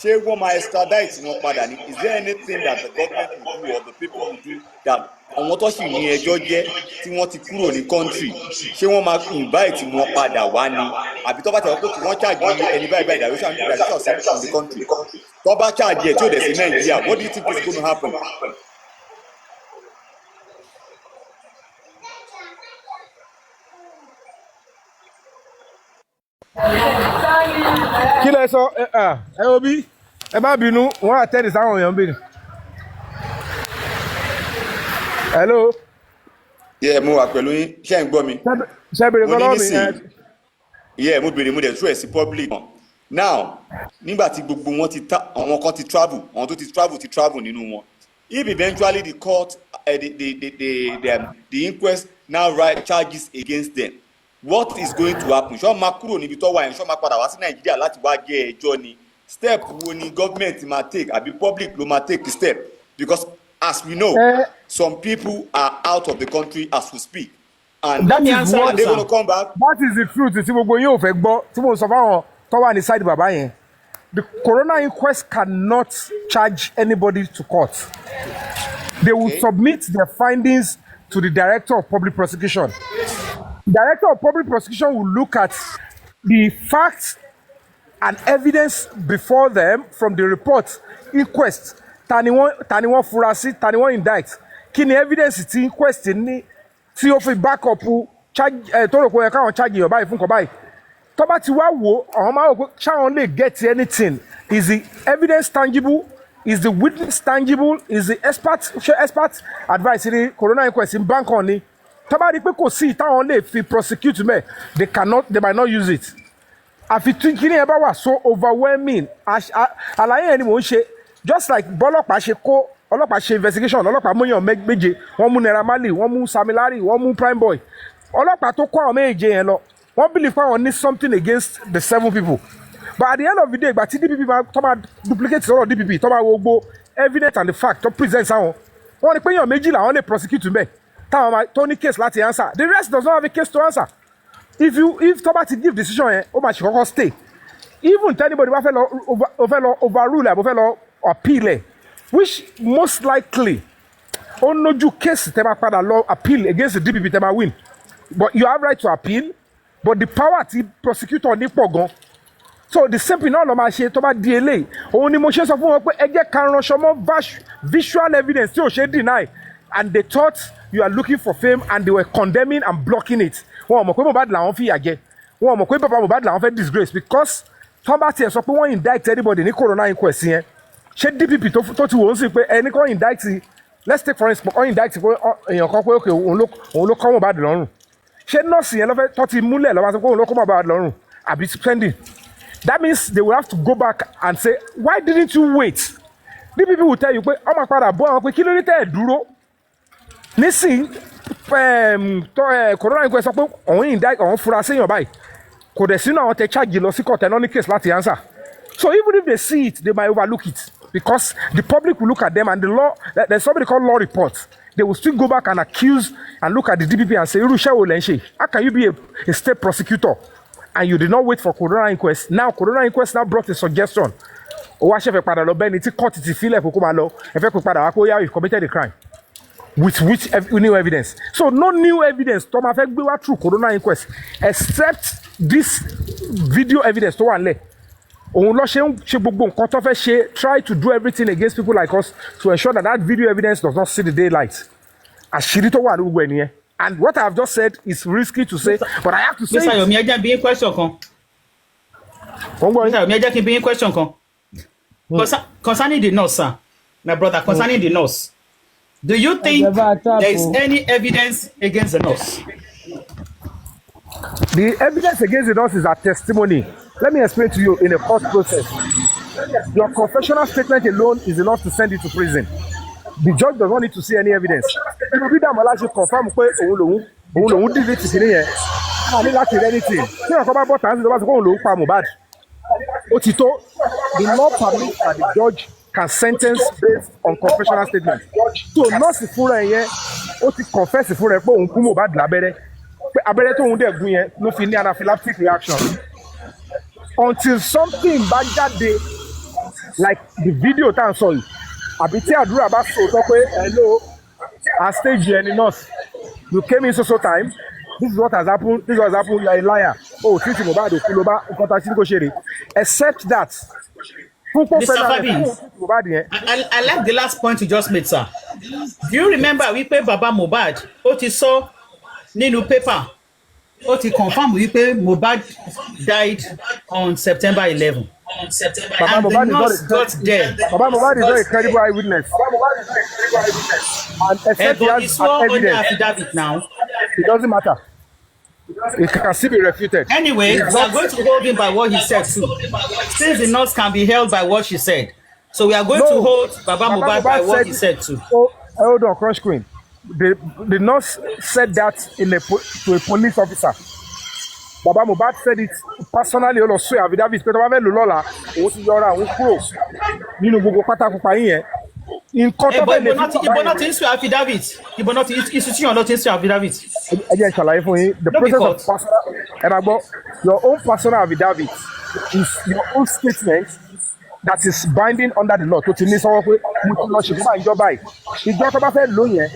ṣé wọ́n máa extradite wọn padà ní? Is there anything that the government will do or the people will do that àwọn tó sì ní ẹjọ́ jẹ́ tí wọ́n ti kúrò ní country, ṣé wọ́n máa invite wọn padà wá ni, àbí tó bá tẹ̀ wọ́n pé kí wọ́n charge ẹni báyìí báyìí, Darosha sí in the country, tó bá charge ẹ̀ tí ò dẹ̀ sí Nàìjíríà, what do you think is going to happen? Kí lẹ sọ? Ẹ à, ẹ wo bí, ẹ má bínú, wọn àtẹ́ni sáwọn èèyàn ń bèrè. Hello? Yeah, mo wà pẹ̀lú yín. Ṣé ẹ̀ ń gbọ́ mi? Ṣe bèrè Mo kan ní lọ́wọ́ mi? nísìnyí, yeah, mo béèrè, mo dẹ̀ tú ẹ̀ sí public now. Nígbà tí gbogbo wọn ti ta, àwọn kan ti travel, àwọn tó ti travel ti travel nínú wọn, if eventually the court, the inquest now write charges against them, what is going to happen? Ṣé wọ́n máa kúrò níbi tó wà yẹn? Ṣé wọ́n máa padà wá sí Nàìjíríà láti wá jẹ́ ẹjọ́ ni? Step wo ni government máa take, àbí public ló máa take step? Because as we know, Ẹ some people are out of the country as we speak, and That Let me is answer what are they you, gonna sir. come back? That is the truth tí gbogbo yín ò fẹ́ gbọ́ tí mo sọ fáwọn tó wà ní side bàbá yẹn. The coroner inquest cannot charge anybody to court. They will submit their findings to the Director of Public Prosecution. Director of Public Prosecution will look at the facts and evidence before them from the report inquest. Ta ni wọ́n fura sí, ta ni wọ́n indict, kí ni evidence tí inquest ní tí ó fi back up charge ẹ, tó rò pé ó yẹ káwọn charge èèyàn báyìí fún nǹkan báyìí. Tó bá ti wá wò ó, àwọn máa wò pé ṣáwọn lè get anything. Is the evidence tangible? Is the witness tangible? Is the expert, ṣe expert advice ní coroner inquest ń bank on ni? Tó bá rí i pé kò sí táwọn lè fi prosecute mẹ́, they cannot, they might not use it, àfi tí kíní ẹ bá wà so overwhelming. Àlàyé yẹn ni mò ń ṣe. Just like bọ́lọ́pàá ṣe kó ọlọ́pàá ṣe investigation, ọlọ́pàá múyàn méje, wọ́n mú Naira Marley, wọ́n mú Sam Larry, wọ́n mú Prime Boy. Ọlọ́pàá tó kó àwọn méje yẹn lọ, wọ́n believe pé àwọn ní something against the seven people, but at the end of the day, ìgbà tí DPP máa tó máa duplicate sọ̀rọ̀, DPP tó máa wo gbogbo evidence and the fact tó present sáwọn, wọ́n ní pé èèyàn méjì làwọn lè prosecute mbẹ̀ táwọn máa tó ní case láti answer. The rest does not have a case to answer. If tó bá ti give decision yẹn, ó máa ṣe kọ́kọ́ stay. Even tí anybody bá fẹ́ lọ over, ó fẹ́ lọ overrule àbó fẹ́ lọ appeal ẹ̀, Which most likely ó nójú case tẹ́ bá padà lọ appeal against the DPP tẹ́ bá win, but you have right to appeal, but the power tí prosecutor ní pọ̀ gan. So the same thing náà lọ máa ṣe tó bá di eléyìí. Òun ni mo ṣe sọ fún wọn pé ẹ jẹ́ ká ránṣọ mọ́ visual evidence tí ò ṣe deny, and they thought you are looking for fame and they were condemning and blocking it. Wọn ò mọ̀ pé Mohbad làwọn fìyà jẹ, wọn ò mọ̀ pé bàbá Mohbad làwọn fẹ́ disgrace, because tọ́ bá tiẹ̀ sọ pé wọ́n indict anybody ní coroner inquest yẹn, ṣé DPP tó ti wò ó sí pé ẹni kọ́ indict, let's take for instance, kọ́ indict pé èèyàn kan pé okay, òun ló kọ́ Mohbad lọ́rùn, ṣé nọ́ọ̀sì yẹn lọ́fẹ́ tó ti múlẹ̀ lọ́wọ́ sọ pé òun ló kọ́ Mohbad lọ́rùn àbí spending? That means they will have to go back and say, "Why didn't you wait?" DPP will tell you pé ọmọ padà bọ́ àwọn pé kí ló dé tẹ́ ẹ̀ dúró nísìnyí. Coroner inquest sọ pé òun indict, òun fura séèyàn báyìí, kò dẹ̀ sínú àwọn tẹ charge lọ sí court ẹ̀ náà ní case láti answer. So even if they see it, they might overlook it because the public will look at them and the law, there's somebody called law report, they will still go back and accuse and look at the DPP and say, "Irú iṣẹ́ wo lẹ́ ń ṣe? How can you be a state prosecutor and you did not wait for coroner inquest? Now coroner inquest now brought a suggestion, ó wá ṣẹ̀fẹ̀ padà lọ bẹ́ẹ̀ ni tí court ti filẹ̀ kó máa lọ, ẹ fẹ́ kó padà wá pé ó yá, you committed a crime with which new evidence?" So no new evidence tó máa fẹ́ gbé wá through coroner inquest except this video evidence tó wà nílẹ̀. Òun lọ ṣe ń ṣe gbogbo nǹkan tó fẹ́ ṣe, try to do everything against people like us to ensure that that video evidence does not see the daylight. Àṣírí tó wà ní gbogbo ẹ̀ nìyẹn, and what I have just said is risky to say, but I have to say Mr. it. Yomi, ẹ jẹ́ n bi yín question kan. Wọ́n gbọ́ yín. Mr. Yomi, ẹ jẹ́ kí n bi yín question kan. Concerning the nurse, sir, my brother, concerning the nurse, do you think Ẹ̀jẹ̀ bá there is tap o. any evidence against the nurse? The evidence against the nurse is her testimony. Let me explain to you. In a court process, your confessional statement alone is enough to send you to prison. The judge does not need to see any evidence. Irú bí Dàmọ́lá ṣe confirm pé òun lòun delete kìíní yẹn, a ní láti rí anything. Tí ọkọ bá bọ̀ tàǹsì tó bá sọ pé òun lòun pa Mohbad, ó ti tó. The law permits that the judge can sentence based on confessional statement. So nọ́ọ̀sì fúnra ẹ̀ yẹn, ó ti confess fúnra ẹ̀ pé òun gún Mohbad lábẹ́rẹ́, pé abẹ́rẹ́ tóun dẹ̀ gún yẹn ló fi ní anaphylactic reaction. Until something bá jáde like the video tá à ń sọ yìí, àbí tí àdúrà bá sòótọ́ pé, "Hello, at stage yẹn ni nurse, you came in so so time, this is what has happened, this is what has happened, you are a liar, oh, treat Mohbad òkú ló bá nǹkan tá a ṣe ní kò ṣe rè," except that fún pọ́ Mr. fẹ́ràn rẹ̀ Fabi, fún Mohbad yẹn. I like the last point you just made, sir. Do you remember wípé Baba Mohbad ó ti sọ nínú paper, ó ti confirm wípé Mohbad died on September 11. Baba And the Mohbad is not nurse a got there. Baba Mohbad is not a credible eyewitness and except he But he has swore an under evidence, affidavit now. It doesn't matter, it can still be refuted. Anyway, we are going to hold him by what he said too. Since the nurse can be held by what she said. So we are going to No. hold Baba Baba Mohbad by Mohbad what said he said too. Oh, hold on, Crush Queen. The nurse said that to a police officer. Baba Mohbad said it personally. Ó lọ sọ affidavit pé tó bá fẹ́ lò lọ́la, òun ti yọra òun kúrò nínú gbogbo pátákópa yín yẹn. Nǹkan tó Ibo fẹ́ lè ibo náà ti fi ibo náà ti ń sọ affidavit. Ibo náà ti institution náà ti ń sọ affidavit. Ẹ jẹ́ n ṣàlàyé fún yín the No be process of court. personal. Ẹ máa gbọ́, your own personal affidavit is your own statement that is binding under the law, tó ti ní sọ́wọ́ pé mo ti lọ ṣe fún báyìí ìjọba yìí. Ìjọ tó bá fẹ́ lò yẹn,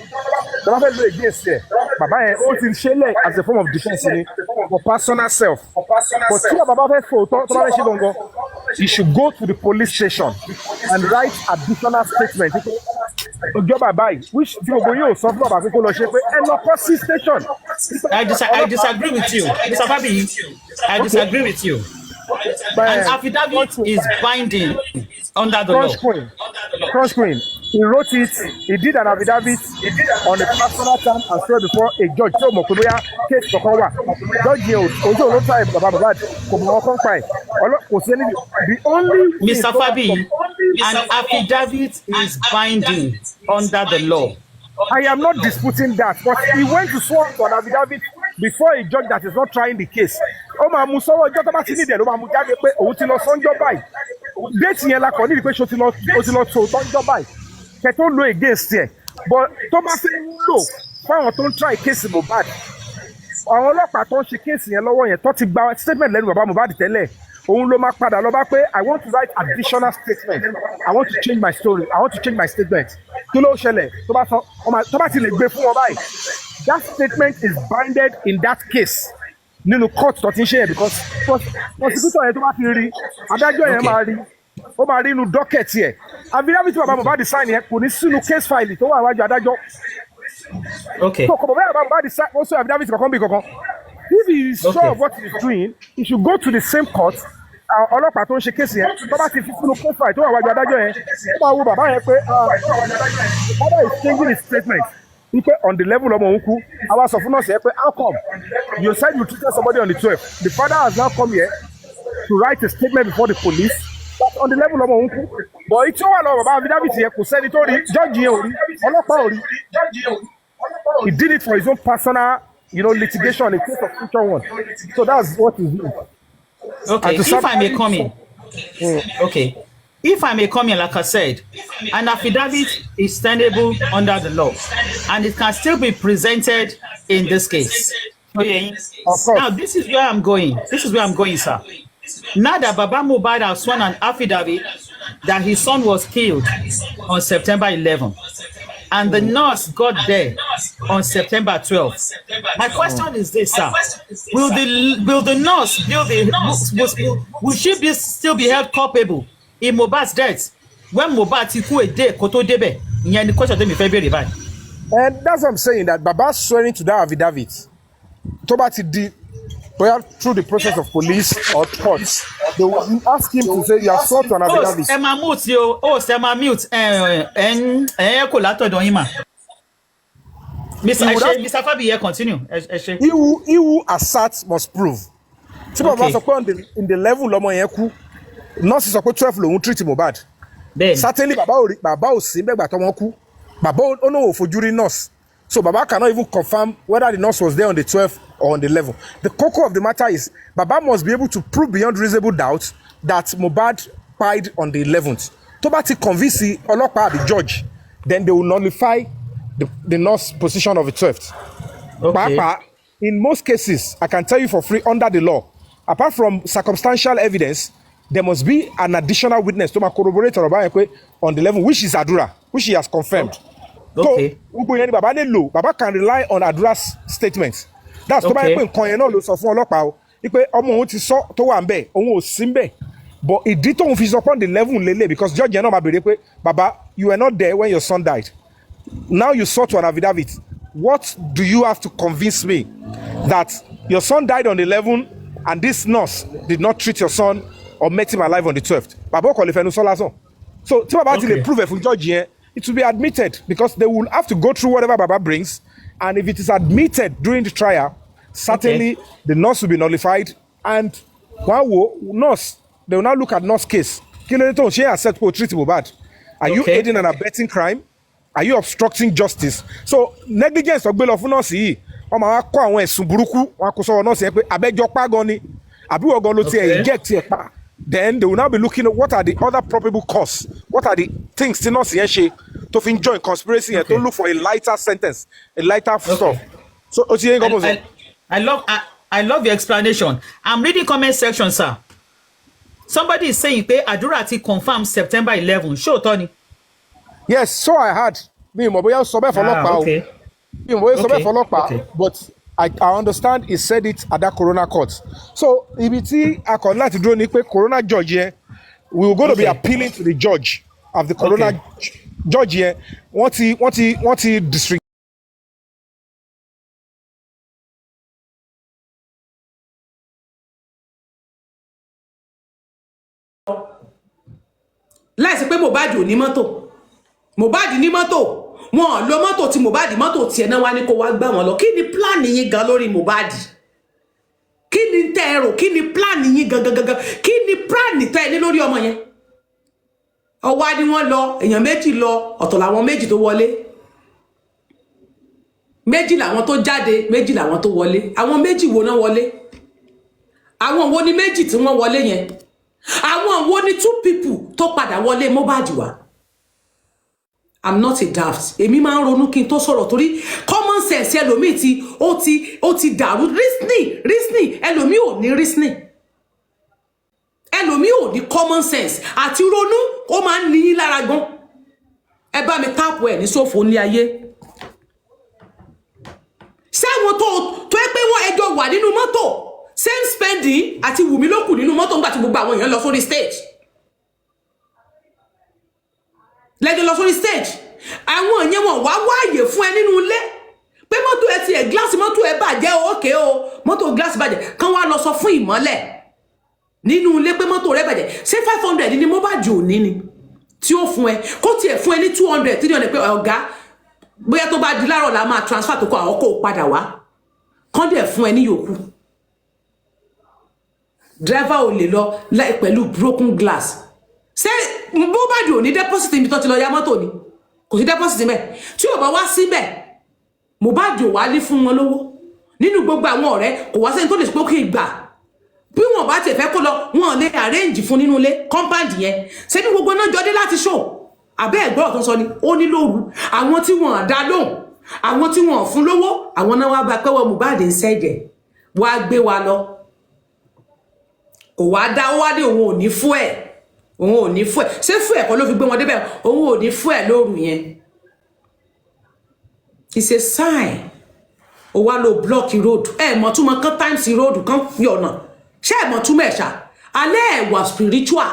tó bá fẹ́ lò against ẹ̀, bàbá yẹn ó ti ṣe lẹ̀ as a form of defence ni for personal self. But tí bàbá bá fẹ́ sòótọ́, tó bá fẹ́ ṣe gangan, he should go to the police station and write additional statement wípé ìjọba báyìí, which tí gbogbo yóò sọ fún bàbá pé kó lọ ṣe, pé ẹ lọ kọ́ sí station. I disagree with you, Mr. Fabi. I disagree with you. An affidavit is binding under the law. Crunch Queen, Crunch Queen, he wrote it, he did an affidavit on a personal term and swear before a judge tí o mọ̀ pé bóyá case kankan wà. Judge yẹn ò ojú òun ló try bàbá Mohbad, kò mọ̀ ọkàn pa ẹ̀. Kò sí ẹni the only thing Mr. tó wà Fabi, an affidavit is binding under the law. I am not disputing that, but he went to swear to an affidavit before a judge that is not trying the case. Ó máa mú sọ́wọ́ ọjọ́ tó bá ti nídìí ẹ̀ ló máa mú jáde pé òun ti lọ sọ́njọ́ báyìí. Date yẹn la kọ̀ nídìí pé ṣé o ti lọ tó tọ́jọ́ báyìí. Kẹ̀ tó lo against ẹ̀. But tó bá fẹ́ lò fáwọn tó ń try case Mohbad, àwọn ọlọ́pàá tó ń ṣe case yẹn lọ́wọ́ yẹn tó ti gba statement lẹ́nu bàbá Mohbad tẹ́lẹ̀, Òun ló máa padà lọ bá pé, "I want to write additional statement. I want to change my story. I want to change my statement." Kí ló ṣẹlẹ̀? Tó bá sọ, tó bá ti lè gbé fún wọn báyìí, that statement is binded in that case nínú court tó ti ń ṣe yẹn, because prosecutor yẹn tó bá ti rí, adájọ́ yẹn máa rí, ó máa rí inú docket yẹn. Affidavit tí bàbá Mohbad sign yẹn kò ní sínú case file tó wà níwájú adájọ́. So kò bọ̀ bẹ́ẹ̀, bàbá Mohbad sign, ó sọ affidavit kankan bí kankan. If he is sure of what he is doing, he should go to the same court. Ọlọ́pàá tó ń ṣe case yẹn, tó bá ti fi sínú case file tó wà wájú adájọ́ yẹn, ó máa wo bàbá yẹn pé, ah, the father is changing his statement wípé on the level ọmọ òun kú. Àwa sọ fún nọ́ọ̀sì yẹn pé, how come you said you treated somebody on the 12? The father has now come here to write a statement before the police that on the level ọmọ òun kú. But ìtí ó wà lọ bàbá affidavit yẹn, kò sẹ́ni tó rí, judge yẹn ò rí, ọlọ́pàá ò rí. He did it for his own personal litigation in case of future one. So that's what he's doing. Okay, And to if I may come in. Okay. If I may come in, like I said, an affidavit is standable under the law and it can still be presented in this case. Okay. Of course. Now, this is where I'm going. This is where I'm going, sir. Now that Baba Mohbad has sworn an affidavit that his son was killed on September 11, and the nurse got there on September 12. My question is this, sir. Will the nurse will the will she be still be held culpable in Mohbad's death when Mohbad ti kú a day kó tó débẹ̀? Ìyẹn ni question tèmi fẹ́ béèrè báyìí. And that's what I'm saying, that Baba swearing to that affidavit, tó bá ti di bóyá through the process of police or court, they will ask him to say, "You have sworn to an Host, affidavit." ẹ máa mute o. Host, ẹ máa mute. Ẹ ẹ kò látọ̀dọ̀ yín mà. Mr. He would Ẹ ṣe have- Mr. Fabiyi, continue. Ẹ ṣe. He who asserts must prove. Tí bàbá sọ pé on the in the level lọmọ yẹn kú, nọ́ọ̀sì sọ pé 12 lòun treat Mohbad. Bẹ́ẹ̀ni. Certainly bàbá ò rí, bàbá ò sí bẹ́gbà tọmọ kú. Bàbá ó náà ò fojú rí nurse. So Baba cannot even confirm whether the nurse was there on the 12th or on the 11th. The koko of the matter is Baba must be able to prove beyond reasonable doubt that Mohbad died on the 11th. Tó bá ti convince ọlọ́pàá àbí judge, then they will nullify the nurse position of the 12th. Pàápàá, in most cases, I can tell you for free, under the law, apart from circumstantial evidence, there must be an additional witness tó máa corroborate ọ̀rọ̀ báyẹn pé on the 11, which is Adura, which he has confirmed. So gbogbo yẹn ni bàbá lè lò. Bàbá can rely on Adura's statement. That's tó bá yẹ pé nǹkan yẹn náà ló sọ fún ọlọ́pàá o, wípé ọmọ òun ti sọ tó wà ń bẹ̀, òun ò sí ń bẹ̀, but ìdí tóun fi sọ pé on the 11 lélẹ̀, because judge yẹn náà máa béèrè pé, "Baba, you were not there when your son died. Now you sought to an affidavit. What do you have to convince me that your son died on the 11 and this nurse did not treat your son or met him alive on the 12th?" Bàbá ọkọ̀ lè fẹnu sọ lásán. So tí bàbá ti lè prove ẹ̀ fún judge yẹn, it will be admitted, because they will have to go through whatever Baba brings, and if it is admitted during the trial, certainly the nurse will be nullified. And wọ́n á wo nurse, they will now look at nurse case. Kí ló dé tó ń ṣe accept kó o treat Mohbad? Are you aiding and abetting crime? Are you obstructing justice? So negligence tó gbé lọ fún nọ́ọ̀sì yìí, wọ́n máa wá kó àwọn ẹ̀sùn burúkú wọn kó sọ́wọ́ nọ́ọ̀sì yẹn pé abẹ́jọ́ pa gan ni, àbí wọ́n gan ló tiẹ̀ inject ẹ̀ pa. Then they will now be looking at what are the other probable cause, what are the things tí nọ́ọ̀sì yẹn ṣe tó fi ń join conspiracy yẹn, tó look for a lighter sentence, a lighter stuff. So o ti yẹn gbọ́dọ̀ sọ. I love your explanation. I'm reading comment section, sir. Somebody is saying pé Àdúrà ti confirm September 11. Ṣé òótọ́ ni? Yes, so I heard. Mi ò mọ̀ bóyá ó sọ bẹ́ẹ̀ fọlọ́pàá o. Mi ò mọ̀ bóyá ó sọ bẹ́ẹ̀ fọlọ́pàá, but I understand he said it at that coroner court. So ibi tí a kàn láti dúró ni pé coroner judge yẹn, we will go to be appealing to the judge of the coroner judge yẹn. Wọ́n ti district. Láìsí pé Mohbad ò ní mọ́tò, Mohbad ní mọ́tò, wọn ò lo mọ́tò tí Mohbad, mọ́tò tiẹ̀ náà wá ní kó wá gbà wọ́n lọ. Kí ni plan yín gan lórí Mohbad? Kí ni tẹ́ ẹ rò? Kí ni plan yín gangan gangan? Kí ni plan tẹ́ ẹ ní lórí ọmọ yẹn? Ọwọ́ á ní wọ́n lọ, èèyàn méjì lọ, ọ̀tọ̀ làwọn méjì tó wọlé, méjì làwọn tó jáde, méjì làwọn tó wọlé. Àwọn méjì wo náà wọlé? Àwọn wo ni méjì tí wọ́n wọlé yẹn? Àwọn wo ni two people tó padà wọlé Mohbad wá? I'm not a daft. Èmi máa ń ronú kí n tó sọ̀rọ̀, torí common sense ẹlòmíì ti ó ti dàrú. Reasoning, ẹlòmíì ò ní reasoning. Ẹlòmíì ò ní common sense àti ronú, ó máa ń ní yín lára gan. Ẹ bá mi tap ẹ ní sófò ní ayé. Sẹ́wọ̀n tó ẹ pé wọ́n ẹjọ́ wà nínú mọ́tò, same spending àti Wùmí ló kù nínú mọ́tò ńgbà tí gbogbo àwọn èèyàn lọ sórí stage, lẹ́jọ́ lọ sórí stage. Àwọn yẹn wọn wá wáàyè fún ẹ nínú ilé pé mọ́tò ẹ tiẹ̀, gíláàsì mọ́tò ẹ bàjẹ́ o, ókè o, mọ́tò gíláàsì bàjẹ́, kán wá lọ sọ fún Ìmọ́lẹ̀ nínú ilé pé mọ́tò rẹ bàjẹ́. Ṣé 500 ni Mohbad ò ní ni tí ó fún ẹ? Kó tiẹ̀ fún ẹ ní 200, 300 pé ọ̀gá, bóyá tó bá di láàárọ̀ la máa transfer tó kọ àwọn, kó o padà wá, kán dẹ̀ fún ẹ ní yòókù. Driver ò lè lọ láì pẹ̀lú broken glass. Ṣé Mohbad ò ní deposit níbi tó ti lọ ya mọ́tò ni? Kò sí deposit mẹ́. Tí ò bá wá síbẹ̀, Mohbad ò wá ní fún wọn lówó nínú gbogbo àwọn ọ̀rẹ́. Kò wá sẹ́ni tó lè sọ pé kí n gbà. Bí wọn bá tiẹ̀ fẹ́ kó lọ, wọn lè arrange fún nínú ilé compound yẹn. Ṣé bí gbogbo náà jọ dé láti show àbẹ́ ẹ̀gbọ́n tó ń sọ ni ó ní lóru, àwọn tí wọn dá lóhùn, àwọn tí wọn fún lówó, àwọn náà wá bá pẹ́wọ́ Mohbad ń ṣẹ̀jẹ̀ wá gbé wa lọ. Kò wá dá, ó wá dé, òun ò ní fún ẹ̀, òun ò ní fún ẹ̀. Ṣé fún ẹ̀ kọ́ ló fi gbé wọn débẹ̀? Òun ò ní fún ẹ̀ lóru yẹn. It's a sign. Ó wá lo block road. Ẹ mọ̀ túmọ̀ kan times road kan fi ọ̀nà. Ṣé ẹ mọ̀ túmọ̀ ẹ̀ ṣá? Alẹ́ ẹ̀ wà spiritual,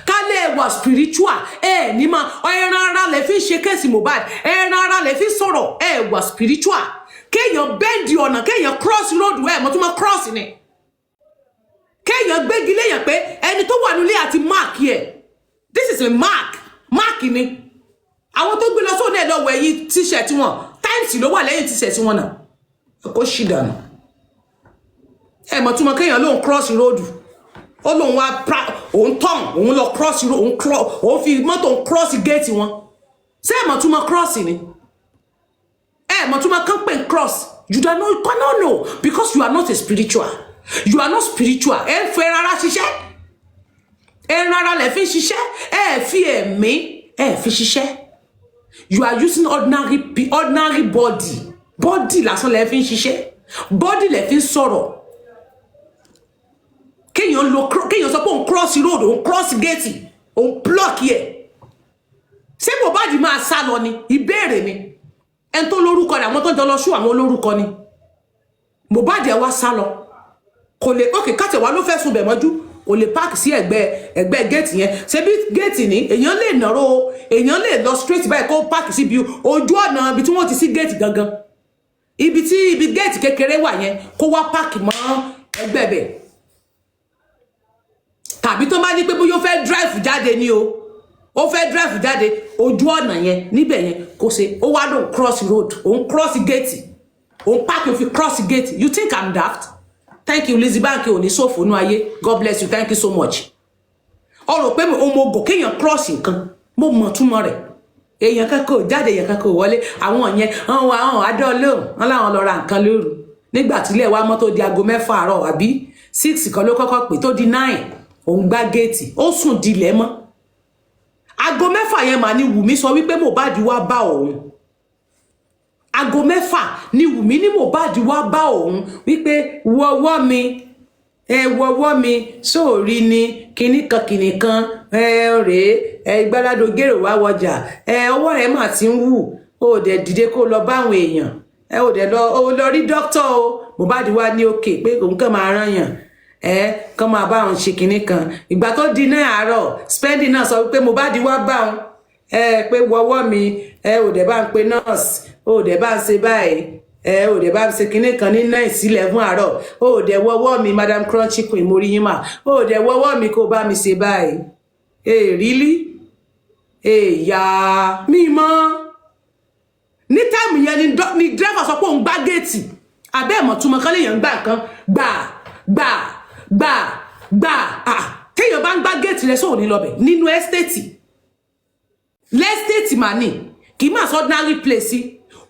kálẹ̀ ẹ̀ wà spiritual. Ẹ ní ma ẹran ara lẹ fi ń ṣe case Mohbad, ẹran ara lẹ fi ń sọ̀rọ̀. Ẹ wà spiritual. Kéèyàn bend ọ̀nà, kéèyàn cross road, ẹ mọ̀ túmọ̀ cross ni? Kéèyàn gbégi léèyàn pé ẹni tó wà nílé àti mark ẹ̀, this is a mark, mark ni. Àwọn tó gbé lọ sóun náà lọ wọ ẹ̀yìn T-shirt wọn, times ló wà lẹ́yìn T-shirt wọn náà. Kó ṣì dànù. Ẹ mọ̀ túmọ̀ kéèyàn lóun cross road, ó lóun wá òun tọ̀n, òun lọ cross road, òun fi mọ́tò òun cross gate wọn. Ṣé ẹ mọ̀ túmọ̀ cross ni? Ẹ mọ̀ túmọ̀ kán pè ń cross? You don't know, you cannot know, because you are not a spiritual, you are not spiritual. Ẹ ń fẹ́ rárá ṣiṣẹ́, ẹ rárá lẹ fi ń ṣiṣẹ́, ẹ fi ẹ̀mí ẹ fi ṣiṣẹ́. You are using ordinary body, body lásán lẹ fi ń ṣiṣẹ́, body lẹ fi ń sọ̀rọ̀. Kéèyàn sọ pé òun cross road, òun cross gate, òun block yẹ. Ṣé Mohbad máa sá lọ ni? Ìbéèrè ni. Ẹni tó lórúkọ ni, àwọn tó jọ lọ sú àwọn olórúkọ ni. Mohbad ẹ wá sá lọ, kò lè ókè kátẹ̀wá ló fẹ́ sùn bẹ̀ mọ́jú, kò lè park sí ẹ̀gbẹ́ gate yẹn. Ṣebí gate ní èèyàn lè nàró, èèyàn lè lọ straight báyìí, kó park síbi ojú ọ̀nà ibi tí wọ́n ti sí gate gangan, ibi tí ibi gate kékeré wà yẹn, kó wá park mọ́ ẹgbẹ́ bẹ̀. Tàbí tó bá ní pé bóyá ó fẹ́ drive jáde ni o, ó fẹ́ drive jáde, ojú ọ̀nà yẹn níbẹ̀ yẹn kò ṣe. Ó wá lóun cross road, òun cross gate, òun park, òun fi cross gate. You think I'm daft? Thank you, Lizzy Bank. Ò ní ṣòfò nú ayé. God bless you, thank you so much. Ọ rò pé mo gò kéèyàn cross nǹkan, mo mọ̀ túmọ̀ rẹ̀. Èèyàn kan kò jáde, èèyàn kan kò wọlé. Àwọn yẹn wọn wà, àwọn adọ́ lóhùn wọn láwọn lọ ra nǹkan lóru nígbà tílẹ̀ wá mọ́, tó di aago 6 àárọ̀ àbí 6 kan ló kọ́kọ́ pè, tó di 9, òun gbá gate, ó sùn dilẹ̀ mọ́. Aago 6 yẹn mà ní Wùmí sọ wípé Mohbad wá bá òun. Aago 6 ni Wùmí ní Mohbad wá bá òun wípé wọ́wọ́ mi, ẹ wọ́wọ́ mi sóòrí ni kinní kan kinní kan, ẹ rèé, ẹ gbáládò gèrò wá wọjà, ẹ ọwọ́ rẹ̀ mà ti ń wù, ó dẹ̀ dìde kó lọ báwọn èèyàn, ẹ ò dẹ̀ lọ, ó lọ rí dókítà o. Mohbad wá ní òkè pé òun kàn máa rán yàn, ẹ kàn máa bá òun ṣe kinní kan. Ìgbà tó di náà àárọ̀, spending náà sọ wípé Mohbad wá bá òun, ẹ pé wọ́wọ́ mi, ẹ ò dẹ̀ bá ń pe nurse, ó dẹ̀ bá ń ṣe báyìí, ẹ ò dẹ̀ bá ń ṣe kinní kan ní 9 sí 11 àárọ̀, ó dẹ̀ wọ́wọ́ mi. Madam Crunchy Queen, mo rí yín mà. Ó dẹ̀ wọ́wọ́ mi kó bá mi ṣe báyìí. Ẹ really ẹ yà mí mọ́ ní time yẹn ni driver sọ pé òun gbá gate. Abẹ́ ẹ̀mọ̀ túmọ̀ kan léèyàn gbà nǹkan gbà gbà gbà gbà. Ah, téèyàn bá ń gbá gate rẹ sóò ní lọ́bẹ̀ nínú estate l'estate mà ní, kì í má sọ ordinary place.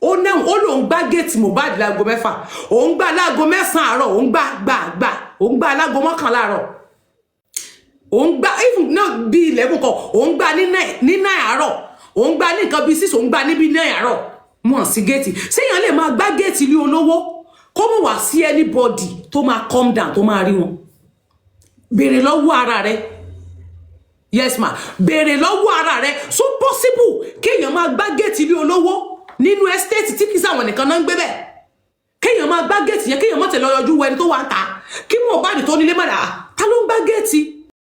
Ó náà ó lóun gbá gate Mohbad láago 6, òun gbá láago 9 àárọ̀, òun gbá gbà gbà, òun gbá láago 11 àárọ̀, òun gbá even náà bí 11 kan, òun gbá ní 9 àárọ̀, òun gbá ní nǹkan bíi 6, òun gbá níbi 9 àárọ̀ mọ̀ sí gate. Séèyàn lè máa gbá gate ilé olówó kó mọ̀ wá sí anybody tó máa calm down, tó máa rí wọn? Béèrè lọ́wọ́ ara rẹ. Yes ma, béèrè lọ́wọ́ ara rẹ, so possible kéèyàn máa gbá géètì ilé olówó nínú estate tí kì í sáwọn nìkan náà ń gbé bẹ́ẹ̀, kéèyàn máa gbá géètì yẹn, kéèyàn má tẹ̀lé ọyọjú wo ẹni tó wà ń ta, kí Mohbad tó nílé mọ̀dà, ta ló ń gbá géètì?